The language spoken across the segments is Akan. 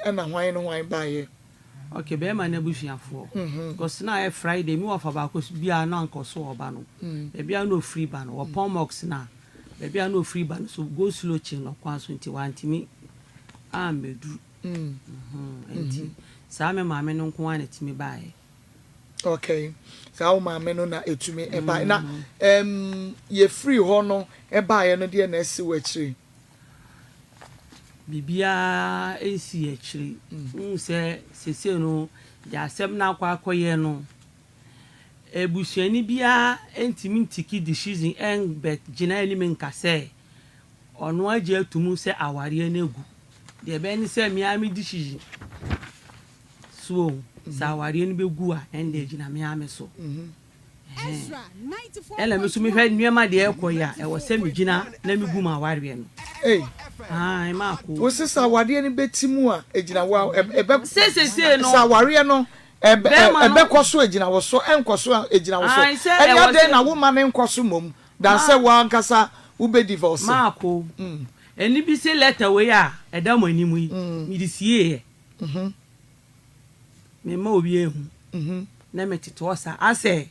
Ɛna hwan ne hwan baeɛ? Ok, bɛɛma no abusuafoɔ. Because na ayɛ Friday, me wɔfa baako bi a na anka ɔso ɔba no. Baabi a na ofiri ba no, wɔpɔn mosque no a, baabi a na ofiri ba no so go slow kye no kwan so nti wantumi ammɛduru. Nti saa me maame no nko ara na ɛtumi baeɛ. Ok, saa wo maame no na ɛtumi ɛbaeɛ. Na yɛfiri hɔ no ɛbaeɛ no deɛ na ɛsi wɔ akyire? Biribiara nsi akyire. Wohu sɛ seesei no deɛ asɛm no akɔ akɔyɛ no, ebusuani biara ntumi ntake decision ɛnbɛgyina anim nka sɛ ɔno agye ato mu sɛ awareɛ no agu. Deɛ ɛbɛyɛ ne sɛ me ara me decision so sɛ awareɛ no bɛgu a, ɛnde gyina me ara me so. Ɛna me nso mehwɛ nneɛma deɛ ɛkɔ yi a, ɛwɔ sɛ megyina na megu mu awareɛ no. Ei. Ae, maako. Wo sɛ awareɛ no bɛti mu a, ɛgyina wo a ɛbɛ sɛ sesei no sɛ awareɛ no Bɛrima no ɛbɛkɔ so egyina wo so, ɛnkɔ so a egyina wo so. Ae, sɛ ɛnyɛ ɛwɔ dɛn sɛ na wo ma ne nkɔ so mmom dan sɛ wo ankasa wobɛ divorce? Maako, ɛni bi sɛ letter wei a ɛda mo anim yi, mede sieeɛ. Memma obi ehu na metete hɔ saa asɛ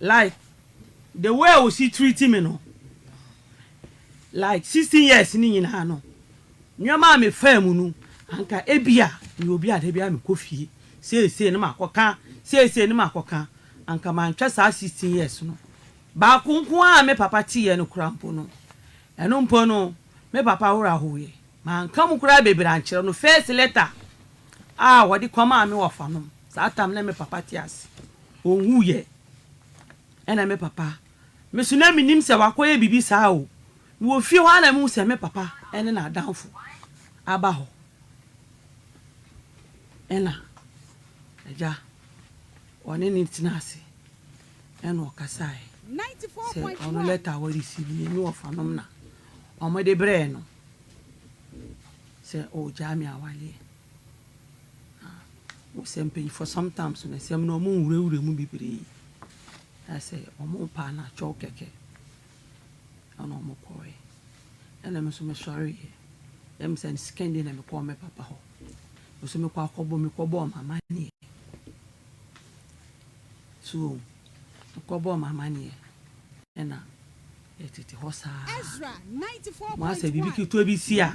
like the way a osi treat me no, like 16 years ne nyinaa no, nneɛma a mefaa mu no, anka ebia meyɛ obi a da bi a mekɔ fie seesei ne makɔka, seesei ne makɔka, anka mantwa saa 16 years no. Baako nko a me papa teeɛ no kora mpo no, ɛno mpo no me papa werɛ ahoeɛ. Manka mu koraa bebree ankyerɛ no. First letter a wɔde kɔmaa me wɔfa no, saa tam na me papa te ase, ɔnwuyɛ. Ɛna me papa me so na menim sɛ wakɔyɛ biribi saa o. Mewɔ fie hɔ a na mehu sɛ me papa ɛne n'adamfo aba hɔ, ɛna agya ɔne ne tena ase, ɛna ɔkasaeɛ sɛ ɔno letter a wɔreceive no ne wɔfa nom na ɔmode brɛɛ no sɛ ɔgyaa me awareɛ. Sɛ mpanyinfoɔ sometimes no, ɛsɛm no ɔmo nwurawura mu bebree, sɛ ɔmo pa na atwɛw kɛkɛ, ɛna ɔmo kɔɛ. Ɛna me nso mesɔreeɛ, ɛm sɛ second day na mekɔɔ me papa hɔ. Me nso mekɔ akɔbɔ, mekɔbɔɔ m'amanneɛ so, mekɔbɔɔ m'amanneɛ, ɛna yɛtete hɔ saa mo asɛ biribi ketewa bi si a,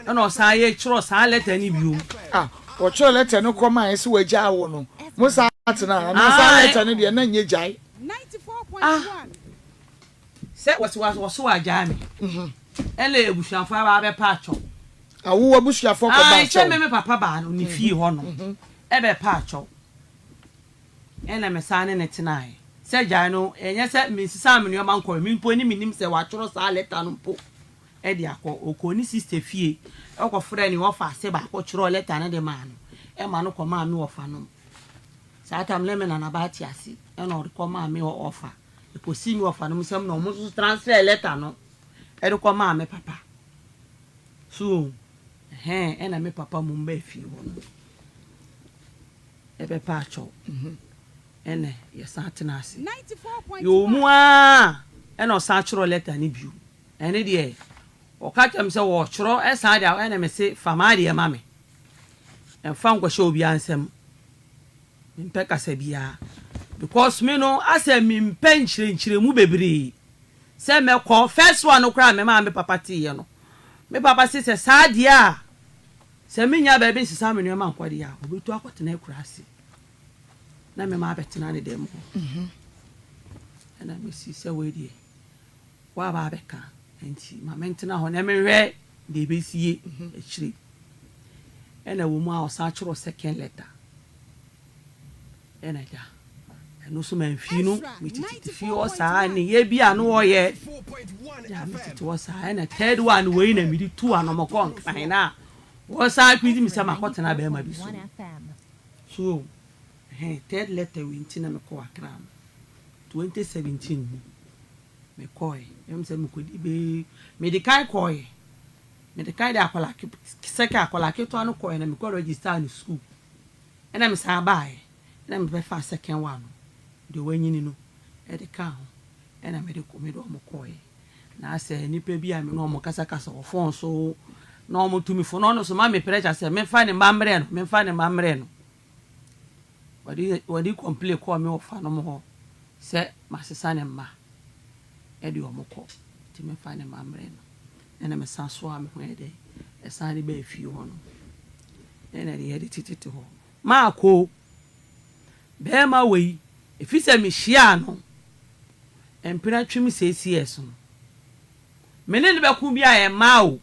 ɛna ɔsan yɛ kyerɛ saa letter no biom. Ah, wɔtwerɛ letter no kɔ maa sɛ wɔagya awo no, mo saa atena anaa saa letter no deɛ na nyɛ gyae? Ah, sɛ wɔsi wɔso wagyaa me, ɛna abusuafoɔ aba abɛpa atwɔ. Awo abusuafoɔ kɔ ba sɛ akyɛw? Me papa baa no ne fie hɔ no ɛbɛpa atwɔ, ɛna me saa ne ne tenaeɛ sɛ gyae no. Ɛnyɛ sɛ mesesa me nneɛma nkɔ, me mpo ne menim sɛ watwerɛ saa letter no mpo ɛde akɔ. Ɔkɔ ne sister fie, ɛkɔfrɛ ne wɔfa ase baako twerɛ letter no de maa no, ɛma no kɔ maa me wɔfa nom. Saa tam ne me nanaba ate ase, ɛna ɔde kɔ maa me ɔfa, ɛkɔsi me wɔfa nom nsɛm, na ɔmo nso transfer letter no ɛde kɔ maa me papa so. Ɛhɛn, ɛna me papa mu mbaa fie hɔ no ɛbɛpa akyɛw, ɛna yɛsan tena ase. Yɛwɔ mu aa, ɛna ɔsan twerɛ letter no bio. Ɛne deɛ ɔka kyerɛ me sɛ wɔtwerɛ ɛsan deɛ, ɛna me se fa maa deɛ ma me, ɛmfa nkɔhyɛ obiara nsɛm, mempɛ kasa biara, because me no asɛ mempɛ nkyerɛnkyerɛmu bebree. Sɛ mɛkɔ first one no koraa, memaa me papa teeɛ no, me papa se sɛ saa deɛ a, sɛ menya baabi nsesa me nneɛma nkɔ deɛ a, ɔbɛtu akɔtena akura ase na mema abɛtena ne dɛm hɔ. Ɛna mesi sɛ wei deɛ woaba abɛka nti ma mentena hɔ na menhwɛ deɛ ɛbɛsie akyire. Ɛna wɔ mu a ɔsan kyerɛw second letter, ɛna gya ɛno nso mamfii no. Metete fie hɔ saa ne yɛ bi a no wɔyɛ gya, metete hɔ saa. Ɛna third one wei na mede tu anɔmɔkɔ Nkran na wɔsan pidi me sɛ makɔtena bɛrima bi so so. Ɛhɛn, third letter wei nti na mekɔ Accra no 2017 mu. Mekɔɛ ɛm sɛ mekɔdi bee, mede kan kɔɛ, mede kan de akwadaa sɛkɛ, akwadaa ketewa no kɔɛ na mekɔ register ne school, ɛna mesan baeɛ, ɛna mebɛfa second one no deɛ wanyini no ɛde ka ho, ɛna mede kɔ, mede ɔmo kɔɛ. Na sɛ nipa bi a me ne ɔmo kasakasa wɔ phone so. Na wɔn tu me fo na ɔno nso ma me pressure sɛ memfa ne mma mmerɛ no, memfa ne mma mmerɛ no. Wɔde wɔde complain kɔɔ me wɔfa nom hɔ sɛ masesa ne mma de wɔn kɔ nti memfa ne mma mmerɛ no. Ɛna mesan soaa me ho yɛ dɛn ɛsan de baa fie hɔ nom. Ɛna deɛ yɛde tetete hɔ. Maakɔ bɛɛma wei ɛfiri sɛ mehyiaa no mpena twem 6 years no. Me ne no bɛko bi a ɛmmaa o.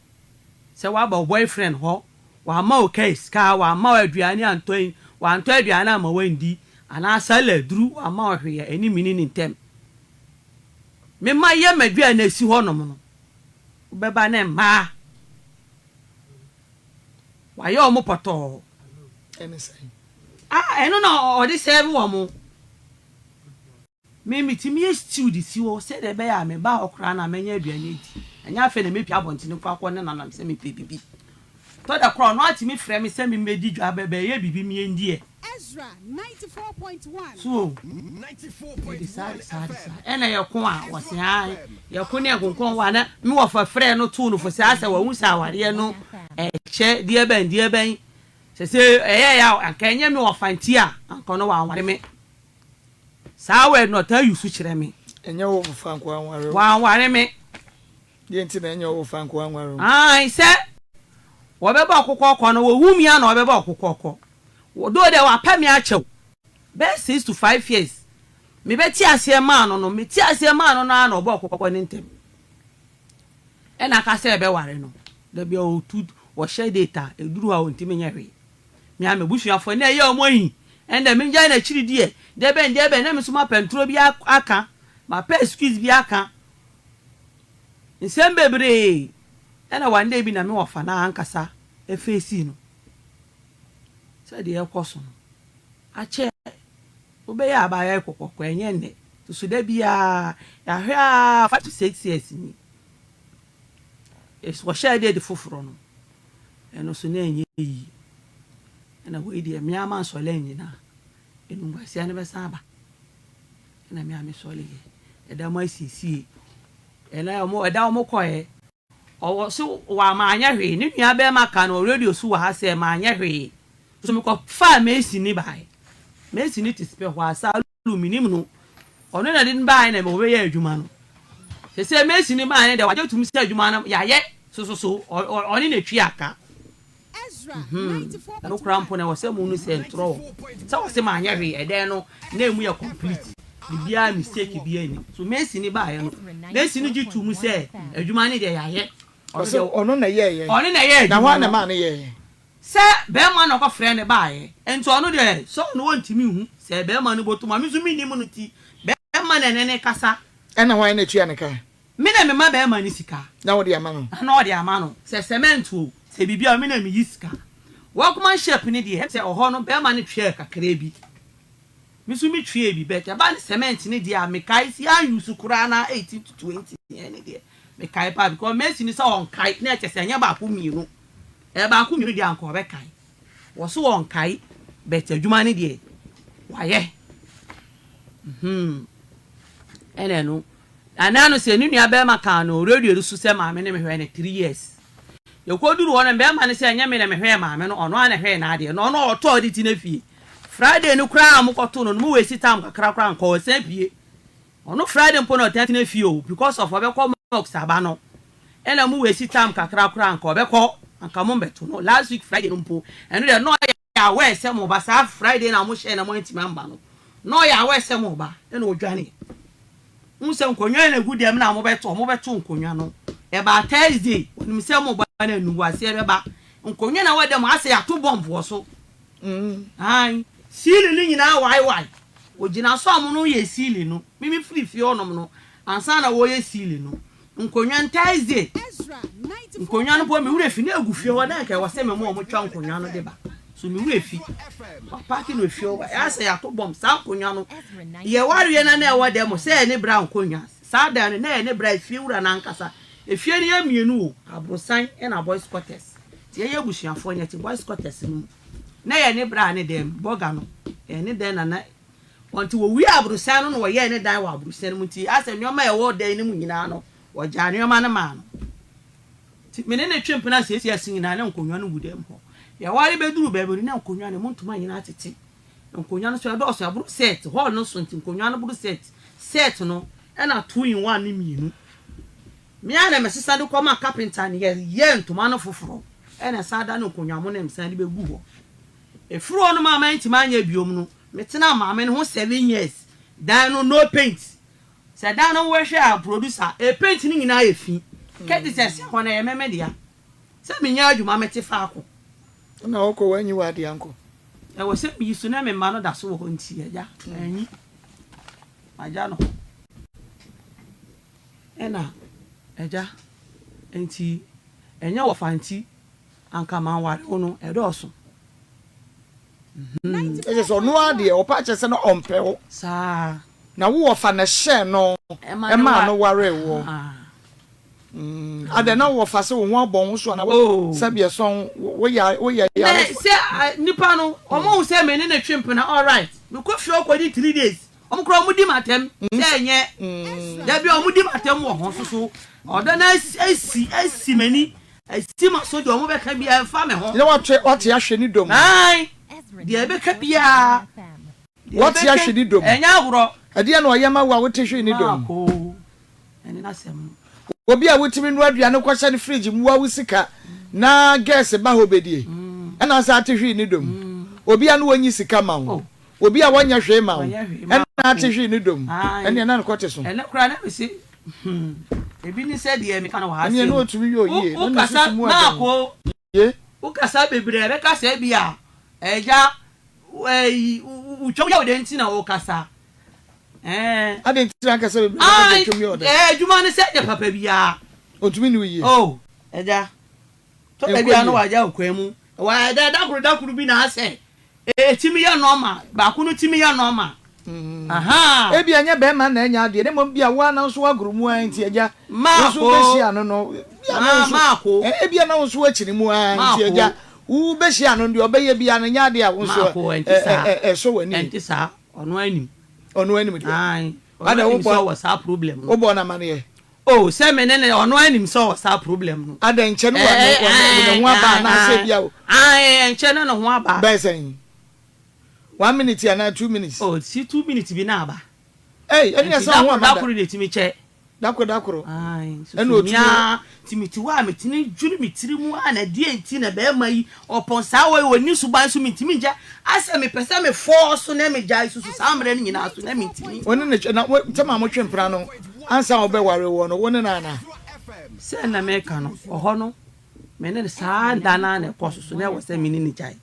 Sɛ woaba wo boyfriend hɔ, wamma wo case kaa, wamma wo aduane antɔ yi, wantɔ aduane amma woandi, anaa salad duru, wamma wo hwee a, ɛne me ne no ntam. Me ma yɛ m'aduane asi hɔ nom no, wobɛba ne mmaa. Wayɛ wɔn pɔtɔɔ. Ɛne sɛn? Ah, ɛno na ɔde sɛve wɔn. Me metumi yɛ stew de si hɔ sɛdeɛ ɛbɛyɛ a meba hɔ koraa no a mɛnya aduane adi. Ɛnyɛ afei na mɛpue abɔntene kɔ akɔ nenanam sɛ mepɛ biribi. Tɔ da koraa ɔno ara tumi frɛ me sɛ memmɛdi dwa, bɛyɛ biribi meɛndi ɛ. So o, mede saa de saa de saa. Ɛna yɛko a, wɔse ae. Yɛko ne ɛkonkɔn hɔ a na me wɔfa frɛɛ no too no fo sɛ asɛ wahu sɛ awareɛ no ɛkyɛ deɛ bɛn deɛ bɛn. Sɛsɛ ɛyɛeɛ a anka ɛnyɛ me wɔfa nti a anka ɔno wanware me. Saa word no ɔtaa use kyerɛ me. Ɛnyɛ wo fa nko anware wo. Wanware me. Deɛ nti na ɛnyɛ wo fa nko anware wo. Ae sɛ wɔbɛbɔ ɔkokɔkɔ no wɔhu me a na wɔbɛbɔ ɔkokɔkɔ. Though deɛ wapɛ me akyɛ o. Bɛyɛ 6 to 5 years. Mebɛte aseɛ maa no no, mete aseɛ maa no no ara na ɔbɔ ɔkokɔkɔ ne ntɛm. Ɛna aka sɛ ɛbɛware no. Da bi a ɔtu wɔhyɛ date a ɛduru hɔ a ɔntumi nyɛ hwee. Me a m'abusuafoɔ na ɛyɛ ɔmo ahi. Ɛnna mengyae n'akyiri deɛ, deɛ bɛn deɛ bɛn na me nso mapɛ ntoro bi aka, mapɛ excuse bi aka. Nsɛm bebree ɛna one day bi na me wɔfa na ankasa efeesi no. Sɛdeɛ ɛkɔ so no, akyɛ wobɛyɛ abaayɛ kɔkɔkɔ ɛnyɛ nnɛ. Soso da biara yɛahwɛ a 5 to 6 years ni. Wɔhyɛɛ date foforɔ no, ɛno so na ɛnyɛ yie. Ɛna wei deɛ me ama nsɔle anyina enumguaseɛ no bɛsan aba. Ɛna me a mesɔle yɛ. Ɛda mo asiesie. Ɛna ɔmo ɛda ɔmo kɔɛ. Ɔwɔ so wɔ maanyɛ hwee. Ne nua bɛrima ka no wɔ radio so wɔ ha sɛ maanyɛ hwee. So mekɔ faa mason ni baeɛ. Mason ni te spɛ hɔ a saa minim no. Ɔno na de no baeɛ na wɔbɛyɛ adwuma no. Sɛ mason ni baeɛ deɛ wagye tum sɛ adwuma no yɛayɛ sososo ɔne na twi aka. Ɛno koraa mpo na ɛwɔ sɛ mu no sɛ ntorɔ wɔ sɛ wɔsɛ maanyɛ hwee ɛdɛn no na emu yɛ complete biribiara mistake biara ni so mason ni baeɛ no mason no gye tu mu sɛ adwuma no deɛ yɛayɛ. Ɔsɛ ɔno na ɛyɛɛyɛ. Ɔno na ɛyɛ Na adwuma hɔ a na no. maa no yɛɛyɛ. Sɛ bɛrima na ɔkɔfrɛ ne baeɛ nti ɔno deɛ sɛ ɔno wɔntumi hu sɛ bɛrima no bɔtum a me nso mennim no ti bɛrima na ɛne ne kasa. Ɛna hɔ a na etua ne ka. Me na mema bɛrima no sika. Na wɔde ama no. Na ɔde ama no sɛ cement o, sɛ biribi a me na meyi sika. Workmanship ne deɛ sɛ ɔhɔ no bɛrima no twɛɛ kakra bi, me nso metwie bi, but ɛba ne cement ne deɛ a mekae si anyusu koraa na 18 to 20 ɛne deɛ mekae paa because mason sɛ ɔnkae na ɛkyɛ sɛ ɛnyɛ baako mmienu, ɛyɛ baako mmienu deɛ anka ɔbɛkae. Wɔ so ɔnkae, but adwuma ne deɛ wayɛ. Ɛna ɛno anaa no sɛ ne nua bɛrima kaa no radio no so sɛ maame ne mehwɛ ne 3 years. Yɛkɔduru hɔ no bɛrima no sɛ ɛnyɛ me na mehwɛɛ maame no, ɔno a na hwɛɛ n'adeɛ na ɔno ɔtɔɔ de ti no fie. Friday no koraa a mokɔtoo no no mo wɔ time kakra koraa nka ɔsan pie. Ɔno Friday mpo na ɔtena tena fie o because of ɔbɛkɔ mosque aba no. Ɛna mo wɔ time kakra koraa nka ɔbɛkɔ anka mo mbɛto no last week Friday no mpo. Ɛno deɛ na ɔyɛ aware sɛ mo ba saa Friday na mo hyɛ na mo antumi amba no na ɔyɛ aware sɛ mo ba ɛna ɔdwane. N sɛ nkonnwa na egu dɛm na mo bɛto nkonnwa no ɛba Thursday onim sɛ mo ba na enugu aseɛ bɛba nkonnwa na wɔ dɛm asɛ yɛato bomb wɔ so. Ayi ceiling no nyinaa waewae ogyina so a mo no yɛ ceiling no mimi firi fie hɔnom no ansa na wɔyɛ ceiling no nkonnwa no Thursday nkonnwa no mpo mi wura fi na egu fie hɔ na nka ɛwɔ sɛ mɛmo a wɔn twa nkonnwa no de ba so mi wura fi wapaaki no efie hɔ ɛyɛ sɛ yɛato bomb saa nkonnwa no yɛ wareɛ na na ɛwɔ dɛm sɛ ɛyɛ ne bra nkonnwa saa dan no na ɛyɛ ne bra efie wura n'ankasa. Efie no yɛ mmienu o, aborosan ɛna boys quarters ti yɛyɛ abusuafoɔ nyɛ te boys quarters no mu na yɛ ne bra ne dɛm bɔga no ɛyɛ ne dan na na wɔnti wɔwie aborosan no na wɔyɛɛ ne dan wɔ aborosan no mu nti asɛ nneɛma a ɛwɔ dan no mu nyinaa no wɔgyaa nneɛma no maa no. Nti me ne no twe mpena siesie ase nyinaa na nkonnwa no gu dɛm hɔ. Yɛware bɛduruu baabi no na nkonnwa no emu ntoma nyinaa tete. Nkonnwa no nso ɛdɔɔso, ɛboro set. Hall no so nti nkonnwa no boro set. Set no ɛna two in one no mmienu. Me ara na mesesa de kɔmaa kapenta no, yɛyɛɛ ntoma no foforɔ ɛna ɛsan da no nkonnwa mo na mesan de bɛgu hɔ. Ɛfiri hɔ nom a mantumi anyɛ biom no, metenaa maame no ho seven years. Dan no no paint. Sɛ dan no wohwɛ a producer, e paint no nyinaa yɛ fi. Kɛte sɛ ɛsɛ hɔ no ɛyɛ me me dea. Sɛ menyɛ adwuma mete faako. Ɛna wokɔ woanyi w'adeɛ ankɔ. Ɛwɔ sɛ meyi so na me mma no da so wɔ hɔ nti agya manyi. Magya no hɔ. Ɛna agya nti ɛnyɛ wɔfa nti anka manware wo no ɛdɔɔso. Ɛkyɛ sɛ ɔno ara deɛ ɔpa kyɛ sɛ na ɔmpɛ wo. Saa. Na wo wɔfa na ɛhyɛɛ no ɛmaa no waree woɔ. Adɛn na wo wɔfa sɛ wo ho abɔ wo ho so anaa sɛbi ɛsɔn woyɛ woyɛ yarefoɔ. Sɛ nipa no wɔn ahu sɛ me ne no twe mpena alright mekɔ fie hɔ kɔdi 3 days wɔn koraa wɔn di m'atɛm sɛ ɛnyɛ dabi wɔn di m'atɛm wɔ ho soso ɔdɔ no asi asi m'ani asi ma so deɛ wɔn bɛka biara ɛnfa me ho. Na wate wate ahwɛ ne dɔm. Ayi deɛ ɛbɛka biara. Wate ahwɛ ne dɔm. Ɛnyɛ agorɔ. Ɛdeɛ na ɔyɛ ma wo a wote hwee ne dɔm. Maako ɛne n'asɛm no. Obi a wotumi noa aduane kɔhyɛ ne fridge mu wa wo sika na gas ba hɔ bɛdie ɛna asa ate hwee ne dɔm. Obi a no wɔnyi sika ma wo. Obi a wɔnyɛ hwee ma wo ɛna ate hwee ne dɔm. Ɛneɛ na ne kɔte so. Ɛnɛ koraa na mese ebi ne sɛ deɛ meka no wɔ ha Ɛneɛ na ɔtumi yɛ oyie na ne susu mu ɛdɛn. Maako wokasa bebree ɛbɛka sɛ bi a ɛgya wotwa yɛ ɔdɛ nti na wokasa. Ade nti na akasa bebree bɛka twam yɛ ɔdɛ. Adwuma no sɛ nyɛ papa biara. Ɔntumi ne wo yie. Oh ɛgya tɔ da biara no wagya okwan mu wɔ ɛda dakoro dakoro bi na asɛ ɛtumi yɛ normal baako no tumi yɛ normal. Ebi ɛnyɛ bɛrima na ɛnyɛ adeɛ ne mmom bi a wo ara nso wagoro mu ara nti agya wo nso wobɛhyia no no ebi a na wo nso wakyini mu ara nti agya wobɛhyia no deɛ ɔbɛyɛ biara no nyɛ adeɛ a wo nso ɛsɔ w'ani. Ɛnte saa, ɔno anim. Ɔno anim deɛ. Ɔno anim sɛ ɔwɔ saa problem no. Wobɔ no amaneɛ. Oh, sɛ me ne ne ɔno anim sɛ ɔwɔ saa problem no. Adɛ nkyɛ no wa ne ho aba anaasɛ bi a. Ɛnkyɛ na ne ho aba. Bɛyɛ sɛn? 1 minute anaa 2 minutes? Oh, si 2 minutes bi na aba. Ɛy, ɛne ɛsɛ ho ama da. Dakoro de tumi kyɛ. Dakoro dakoro. Ɛna otumi. Nti mi ti hɔ a mi ti ne dwiri mi tiri mu a na deɛ nti na bɛrima yi ɔpɔn saa wɔ yi wɔ ni suban so mi ntumi ngya asɛ mi pɛ sɛ mi fɔɔ so na mi gya susu saa mmerɛ no nyinaa so na mi ntumi. Wɔne ne na ntɛm a motwe mpena no ansa a wɔbɛware wɔ no wo ne no ana. Sɛ na meka no ɔhɔ no me ne saa da naa na ɛkɔ so so na ɛwɔ sɛ me ne ne gyae.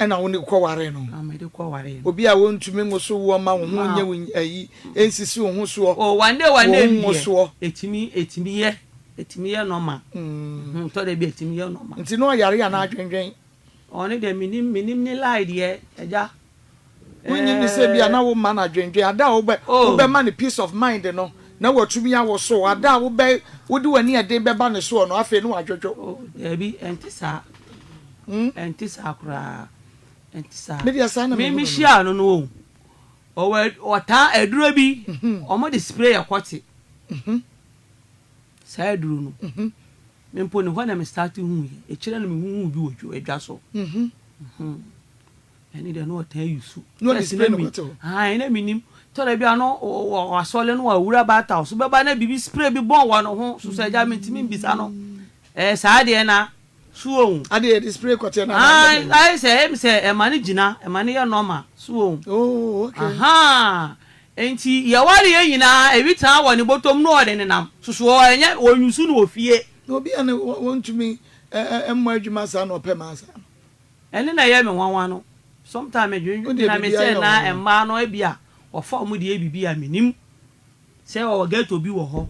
Ɛna wo ne kɔ ware no. Na mede kɔ ware no. Obi a wɔntumi nwoso woɔ ma wo ho nyɛ wo ayi nsisi wo ho soɔ. Oh, one day one day bi deɛ etumi etumi yɛ etumi yɛ normal. Tɔ da bi etumi yɛ normal. Nti na ɔyare anaa adwendwen? Ɔne deɛ minim minim ne lie deɛ ɛgya. Wonyi ne sɛ bi a na wo ma no adwendwen ada a wobɛ wobɛma no peace of mind no na watumi awoso ada a wobɛ wode w'ani ɛden bɛba ne soɔ no afei no wadwodwo. Oh daabi ɛnte saa. Ɛnte saa koraa ɛnte saa. Me deɛ saa na me me hyia no no o ɔwɔ ɔtaa aduro bi ɔmo de spray yɛ kɔte saa aduro no me mpo ne hɔ na me start hu yɛ ekyirɛ no me hu hu bi wɔ dwa so ɛne deɛ no ɔtaa yi su. Na ɔde spray no kɔte hɔ. Ayi na mi nim tɔrɔ bi a no wɔ asɔle no wɔ awura baata so bɛba na bibi spray bi bɔn wɔ ne ho soso ɛgya mi ntumi mbisa no ɛɛ saa deɛ na so ohun. Ade yɛ de spray kɔte na. Ayi ayi sɛ ɛmi sɛ ɛma ne gyina ɛma ne yɛ normal so ohun. Oh okay. Ahan nti yɛware yɛ nyinaa ebi taa wɔ ne bɔtɔm na ɔde nenam soso ɛnyɛ onyusu no wɔ fie. Na obi a ne wɔntumi mmɔ adwuma saa na ɔpɛ maa saa. Ɛne na ɛyɛ me nwanwa no. Sometimes medwendwen na me sɛ na mmaa no ebi a wɔfa wɔn deɛ bibi a menim sɛ ɔwɔ ghetto bi wɔ hɔ.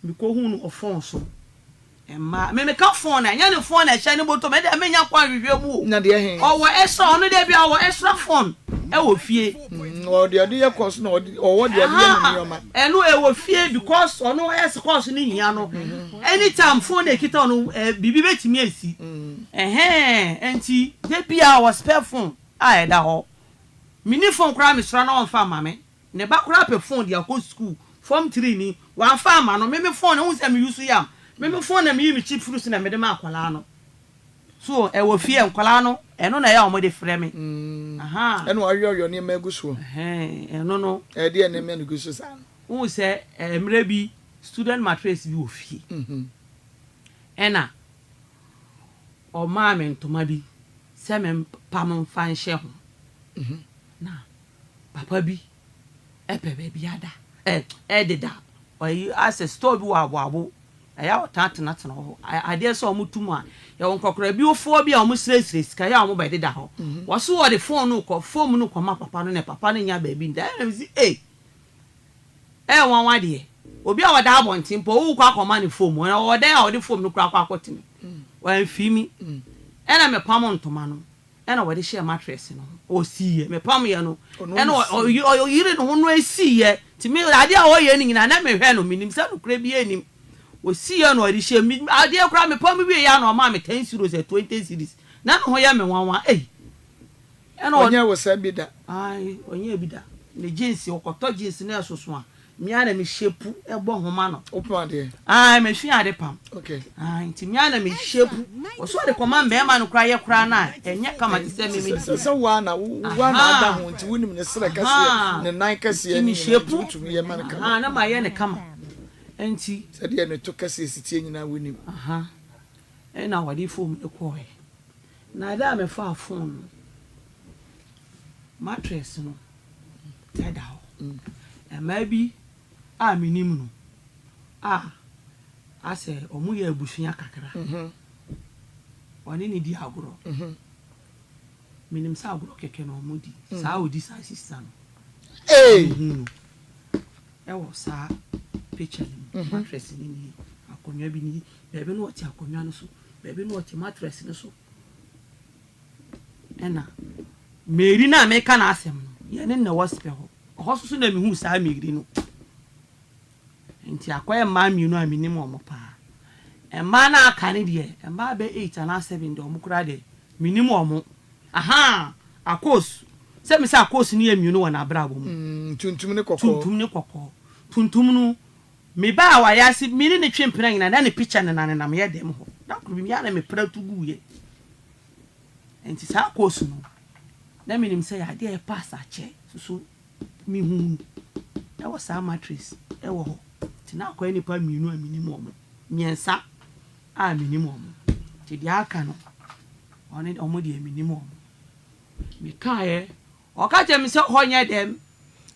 Mekɔhu no wɔ phone so. Mmaa me meka phone a ɛnyɛ ne phone na ɛhyɛ ne bɔtɔ mu ɛdeɛ menya kwan hwehwɛ mu o. Na deɛ he? Ɔwɔ extra ɔno deɛ bi a ɔwɔ extra phone ɛwɔ fie. Ɔwɔ deɛ ɔde yɛ course na ɔwɔ deɛ ɔde yɛ ne nneɛma. Ɛno ɛwɔ fie because ɔno ɛsɛ course no hia no. Anytime phone na ekita ɔno ɛɛ biribi bɛtumi esi. Ɛhɛn nti de bi a ɔwɔ spare phone a ɛda hɔ. Mini phone koraa mesra na ɔnfa ama me. Ne ba koraa pɛ phone de akɔ school form 3 ni wamfa ama no me me phone ehu sɛ me use yam. Me me phone na meyi me chip firi so na mede ma akwadaa no. So ɛwɔ fie nkwadaa no ɛno na ɛyɛ a wɔde frɛ me. Ahaa. Ɛna wɔayɔyɔ nneɛma agu soɔ. Ɛhɛn ɛno no. Ɛdeɛ nneɛma na ɛgu so saa no. Wohu sɛ mmerɛ bi student mattress bi wɔ fie. Ɛna ɔmaa me ntoma bi sɛ mempam mfa nhyɛ ho. Na papa bi pɛ baabi ada ɛ ɛdeda ayi asɛ store bi wɔ aboabo ɛyɛ a wɔtaa tenatena hɔ adeɛ sɛ wɔn tu mu a yɛwɔ nkɔkora bi foɔ bi a wɔn srɛsrɛ sika yɛ a wɔn bɛdeda hɔ wɔso wɔde phone no kɔ foam no kɔma papa no na papa no nya baabi nda ɛna mi si ee ɛyɛ nwanwa deɛ obi a ɔda abɔnten mpo wokɔ akɔma ne foam ɛna ɔwɔ dan a ɔde foam no kora akɔ akɔtena wɔamfii mi ɛna mepam ntoma no Ɛna wɔde hyɛɛ mattress no ho, ɔsiiɛ, mepameɛ no, ɛna ɔyere ne ho no ɛsiiɛ, nti me adeɛ a ɔyɛ no nyinaa na mehwɛ no, menim sɛ nokorɛ biara nnim, ɔsiiɛ na ɔde hyɛɛ me, adeɛ koraa mepam wieɛ a na ɔmaa me ten cedis ɛ 20 cedis, na ne ho yɛ me nwanwa, ei, ɛna ɔ. Ɔnyɛɛ wo saa bi da? Ae, ɔnyɛɛ bi da, ne jeans, ɔkɔtɔ jeans na ɛsoso a, Me ara na me shape bɔ ho ma no. Wo pam adeɛ? Ae, me sua ade pam. Okay. Ae, nti me ara na me shape. Wɔsɛ wɔde kɔma mmarima no koraa yɛ koraa no a, ɛnyɛ kama te sɛ me me deɛ. Sɛ wo ara na wo ara na ada ho nti wonim ne serɛ kɛseɛ, ne nan kɛseɛ ne nyinaa nti wotumi yɛ ma no kama. Aha, na mayɛ no kama. Nti. Sɛdeɛ ne to kɛseɛ si teɛ nyinaa wonim. Aha, ɛna wɔde foam no kɔɔɛ. Na ɛda a mefaa phone no, mattress no da hɔ. Mmaa bi a menim no a asɛ wɔyɛ abusua kakra, wɔne no di agorɔ. Menim sɛ agorɔ kɛkɛ na wɔdi. Saa a ɔdi saa sista no, mehu no wɔ saa picture no mu. Mattress no nie, akonnwa bi nie, baabi na ɔte akonnwa no so, baabi na ɔte mattress no so. Ɛna Mary no a meka n'asɛm no, yɛne no na ɛwɔ spɛ hɔ. Ɛhɔ nso so na mehuu saa Mary no. Nti akɔyɛ mmaa mmienu a menim wɔn paa. Mmaa no a aka no deɛ, mmaa bɛ eight anaa seven deɛ, wɔn koraa deɛ, menim wɔn. Ahaa, Akos. Sɛ me sɛ Akos no yɛ mmienu wɔ n'abrabɔ mu. Mm, tuntum ne kɔkɔɔ. Tuntum ne kɔkɔɔ. Tuntum no, mebaa awareɛ ase, me ne no twe mpena nyinaa, na ne picture nenanenam yɛ dɛm hɔ. Da koro bi, me ara na mepra tu guiɛ. Nti saa course no na menim sɛ yɛ adeɛ a ɛpass akyɛ soso mehuu no wɔ saa matrix wɔ hɔ nti na akɔyɛ nnipa mmienu a menim wɔn mmiɛnsa a menim wɔn nti deɛ aka no ɔne wɔn deɛ menim wɔn mekaeɛ Ɔka kyerɛɛ me sɛ hɔ nyɛ dɛm.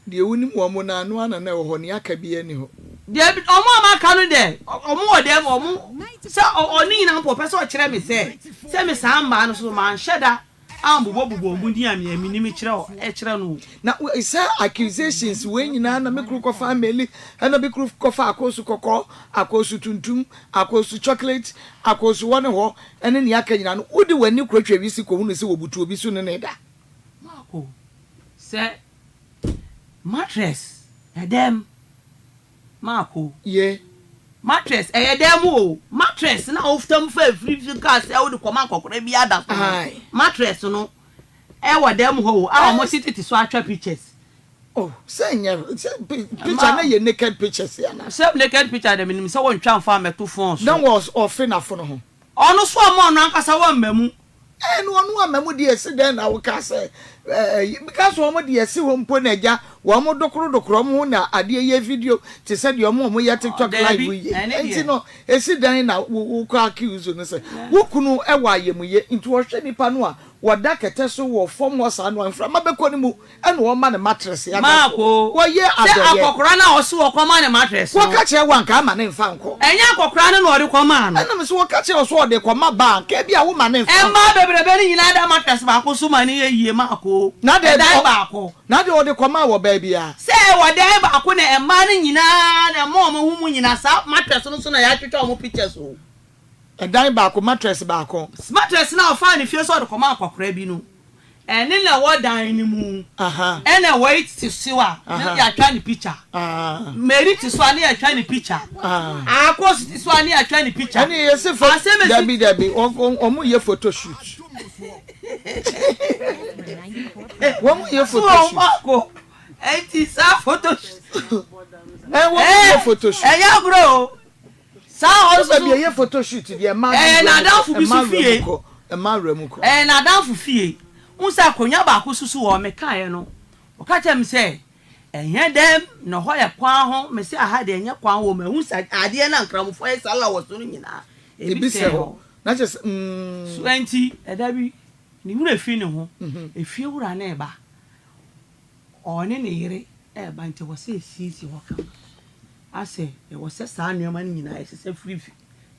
Deɛ wonim wɔn no ano ara na na ɛwɔ hɔ, nea aka biara nni hɔ. Dabi, wɔn a maka no deɛ, wɔn wɔ dɛm, wɔn, sɛ ɔne nyinaa mpo, ɔpɛ sɛ ɔkyerɛ me sɛ, sɛ me saa mmaa no so, manhyɛ da ambobɔbobɔ wɔn din a me a menim kyerɛ kyerɛ no o. Na saa accusations wei nyinaa na me kunu kɔfaa Meli, ɛna me kunu kɔfaa akoosu kɔkɔɔ, akoosu tuntum, akoosu chocolate, akoosu hɔ ne hɔ, ɛne nea aka nyinaa no, wode w'ani kɔ atwa wisi kɔhunu sɛ wɔbutu obi so ne no reda. Marco, Sɛ mattress ɛdɛm Marco. Ye. Mattress ɛyɛ dɛm o, mattress na woftam fa afiri fi kaa sɛ wode kɔma nkɔkora bi ada so no, mattress no ɛwɔ dɛm hɔ o, a wɔn tete so atwa pictures. Oh, sɛ nyɛ sɛ picture na yɛ naked pictures ya na. Sɛ naked picture dɛ menim sɛ wɔntwa mfa mmɛto phone so. Na wɔ ɔfe n'afono ho. Ɔno so ɔma ɔno ankasa wamma mu. Ɛɛ na ɔno amma mu deɛ ɛsi dɛn na woka sɛ ɛɛ because wɔn deɛ ɛsi hɔ mpo na agya wɔn dokoro dokoro wɔn ho na adeɛ yɛ video te sɛ deɛ wɔn a wɔyɛ tiktok live Daabi, yi ɛne nti deɛ. no ɛsi dɛn na wo wokɔ accuse no sɛ wo kunu wɔ ayɛmuyɛ nti ɔhwɛ nipa no a wɔda kɛtɛ so wɔ fam hɔ saa no a mframa bɛkɔ ne mu Ɛna ɔma no mattress ada so. Marko, Wɔyɛ sɛ adɔeɛ. akɔkora no a ɔse ɔkɔma no mattress no. Wɔka kyerɛ wo a nka ama no mfa nkɔ. Ɛnyɛ akɔkora no na ɔde kɔmaa no. Ɛna mese wɔka kyerɛ wo sɛ ɔde kɔma ba a nka ebia woma no mfa nkɔ. Mmaa bebrebe no nyinaa da mattress baako so ma no yɛ yie Marko, Na deɛ ɛdan ɔ baako. Na deɛ ɔde kɔmaa wɔ baa biara. Sɛ ɛwɔ dan baako na mmaa no nyinaa na ɛma wɔn ho mu nyinaa saa mattress no so na yɛatwitwa wɔn pictures o. Ɛdan baako, mattress baako. Mattress no a ɔfaa no fie sɛ ɔde kɔma akɔkora bi no, ɛne na ɛwɔ dan no mu. Ɛna wei te so a, na yɛatwa ne picture. Mary te so a, na yɛatwa ne picture. Akos te so a, na yɛatwa ne picture. Ɛne yɛsi fo, dabi dabi, wɔn yɛ photo shoot. Wɔn yɛ photo shoot. So ɛnti saa photo shoot. Ɛwɔn yɛ photo shoot. Ɛnyɛ agorɔ o. Saa hɔ nso so. Baabi a ɛyɛ photo shoot deɛ mmaa no Ɛyɛ wura mu kɔ, n'adamfo bi mmaa nso wura mu fie. kɔ, mmaa wura mu kɔ. Ɛyɛ n'adamfo fie. Wohu sɛ akonnwa baako nso so wɔ hɔ, mekaeɛ no, ɔka kyerɛɛ me sɛ, Ɛnyɛ dɛm na hɔ yɛ kwan ho. Mese aha deɛ ɛnyɛ kwan ho, mahu sɛ adeɛ no a Nkramofoɔ yɛ sala wɔ so no nyinaa, ebi Ebi sɛn sɛ hɔ. hɔ. Na kyerɛ sɛ, mm. So ɛnti, ɛda bi, ne werɛ fi ne ho, efiewura no reba. Ɔne ne yere reba nti ɛwɔ sɛ yɛsiesie hɔ kama. Asɛ ɛwɔ sɛ saa nneɛma no nyinaa yɛsesa firi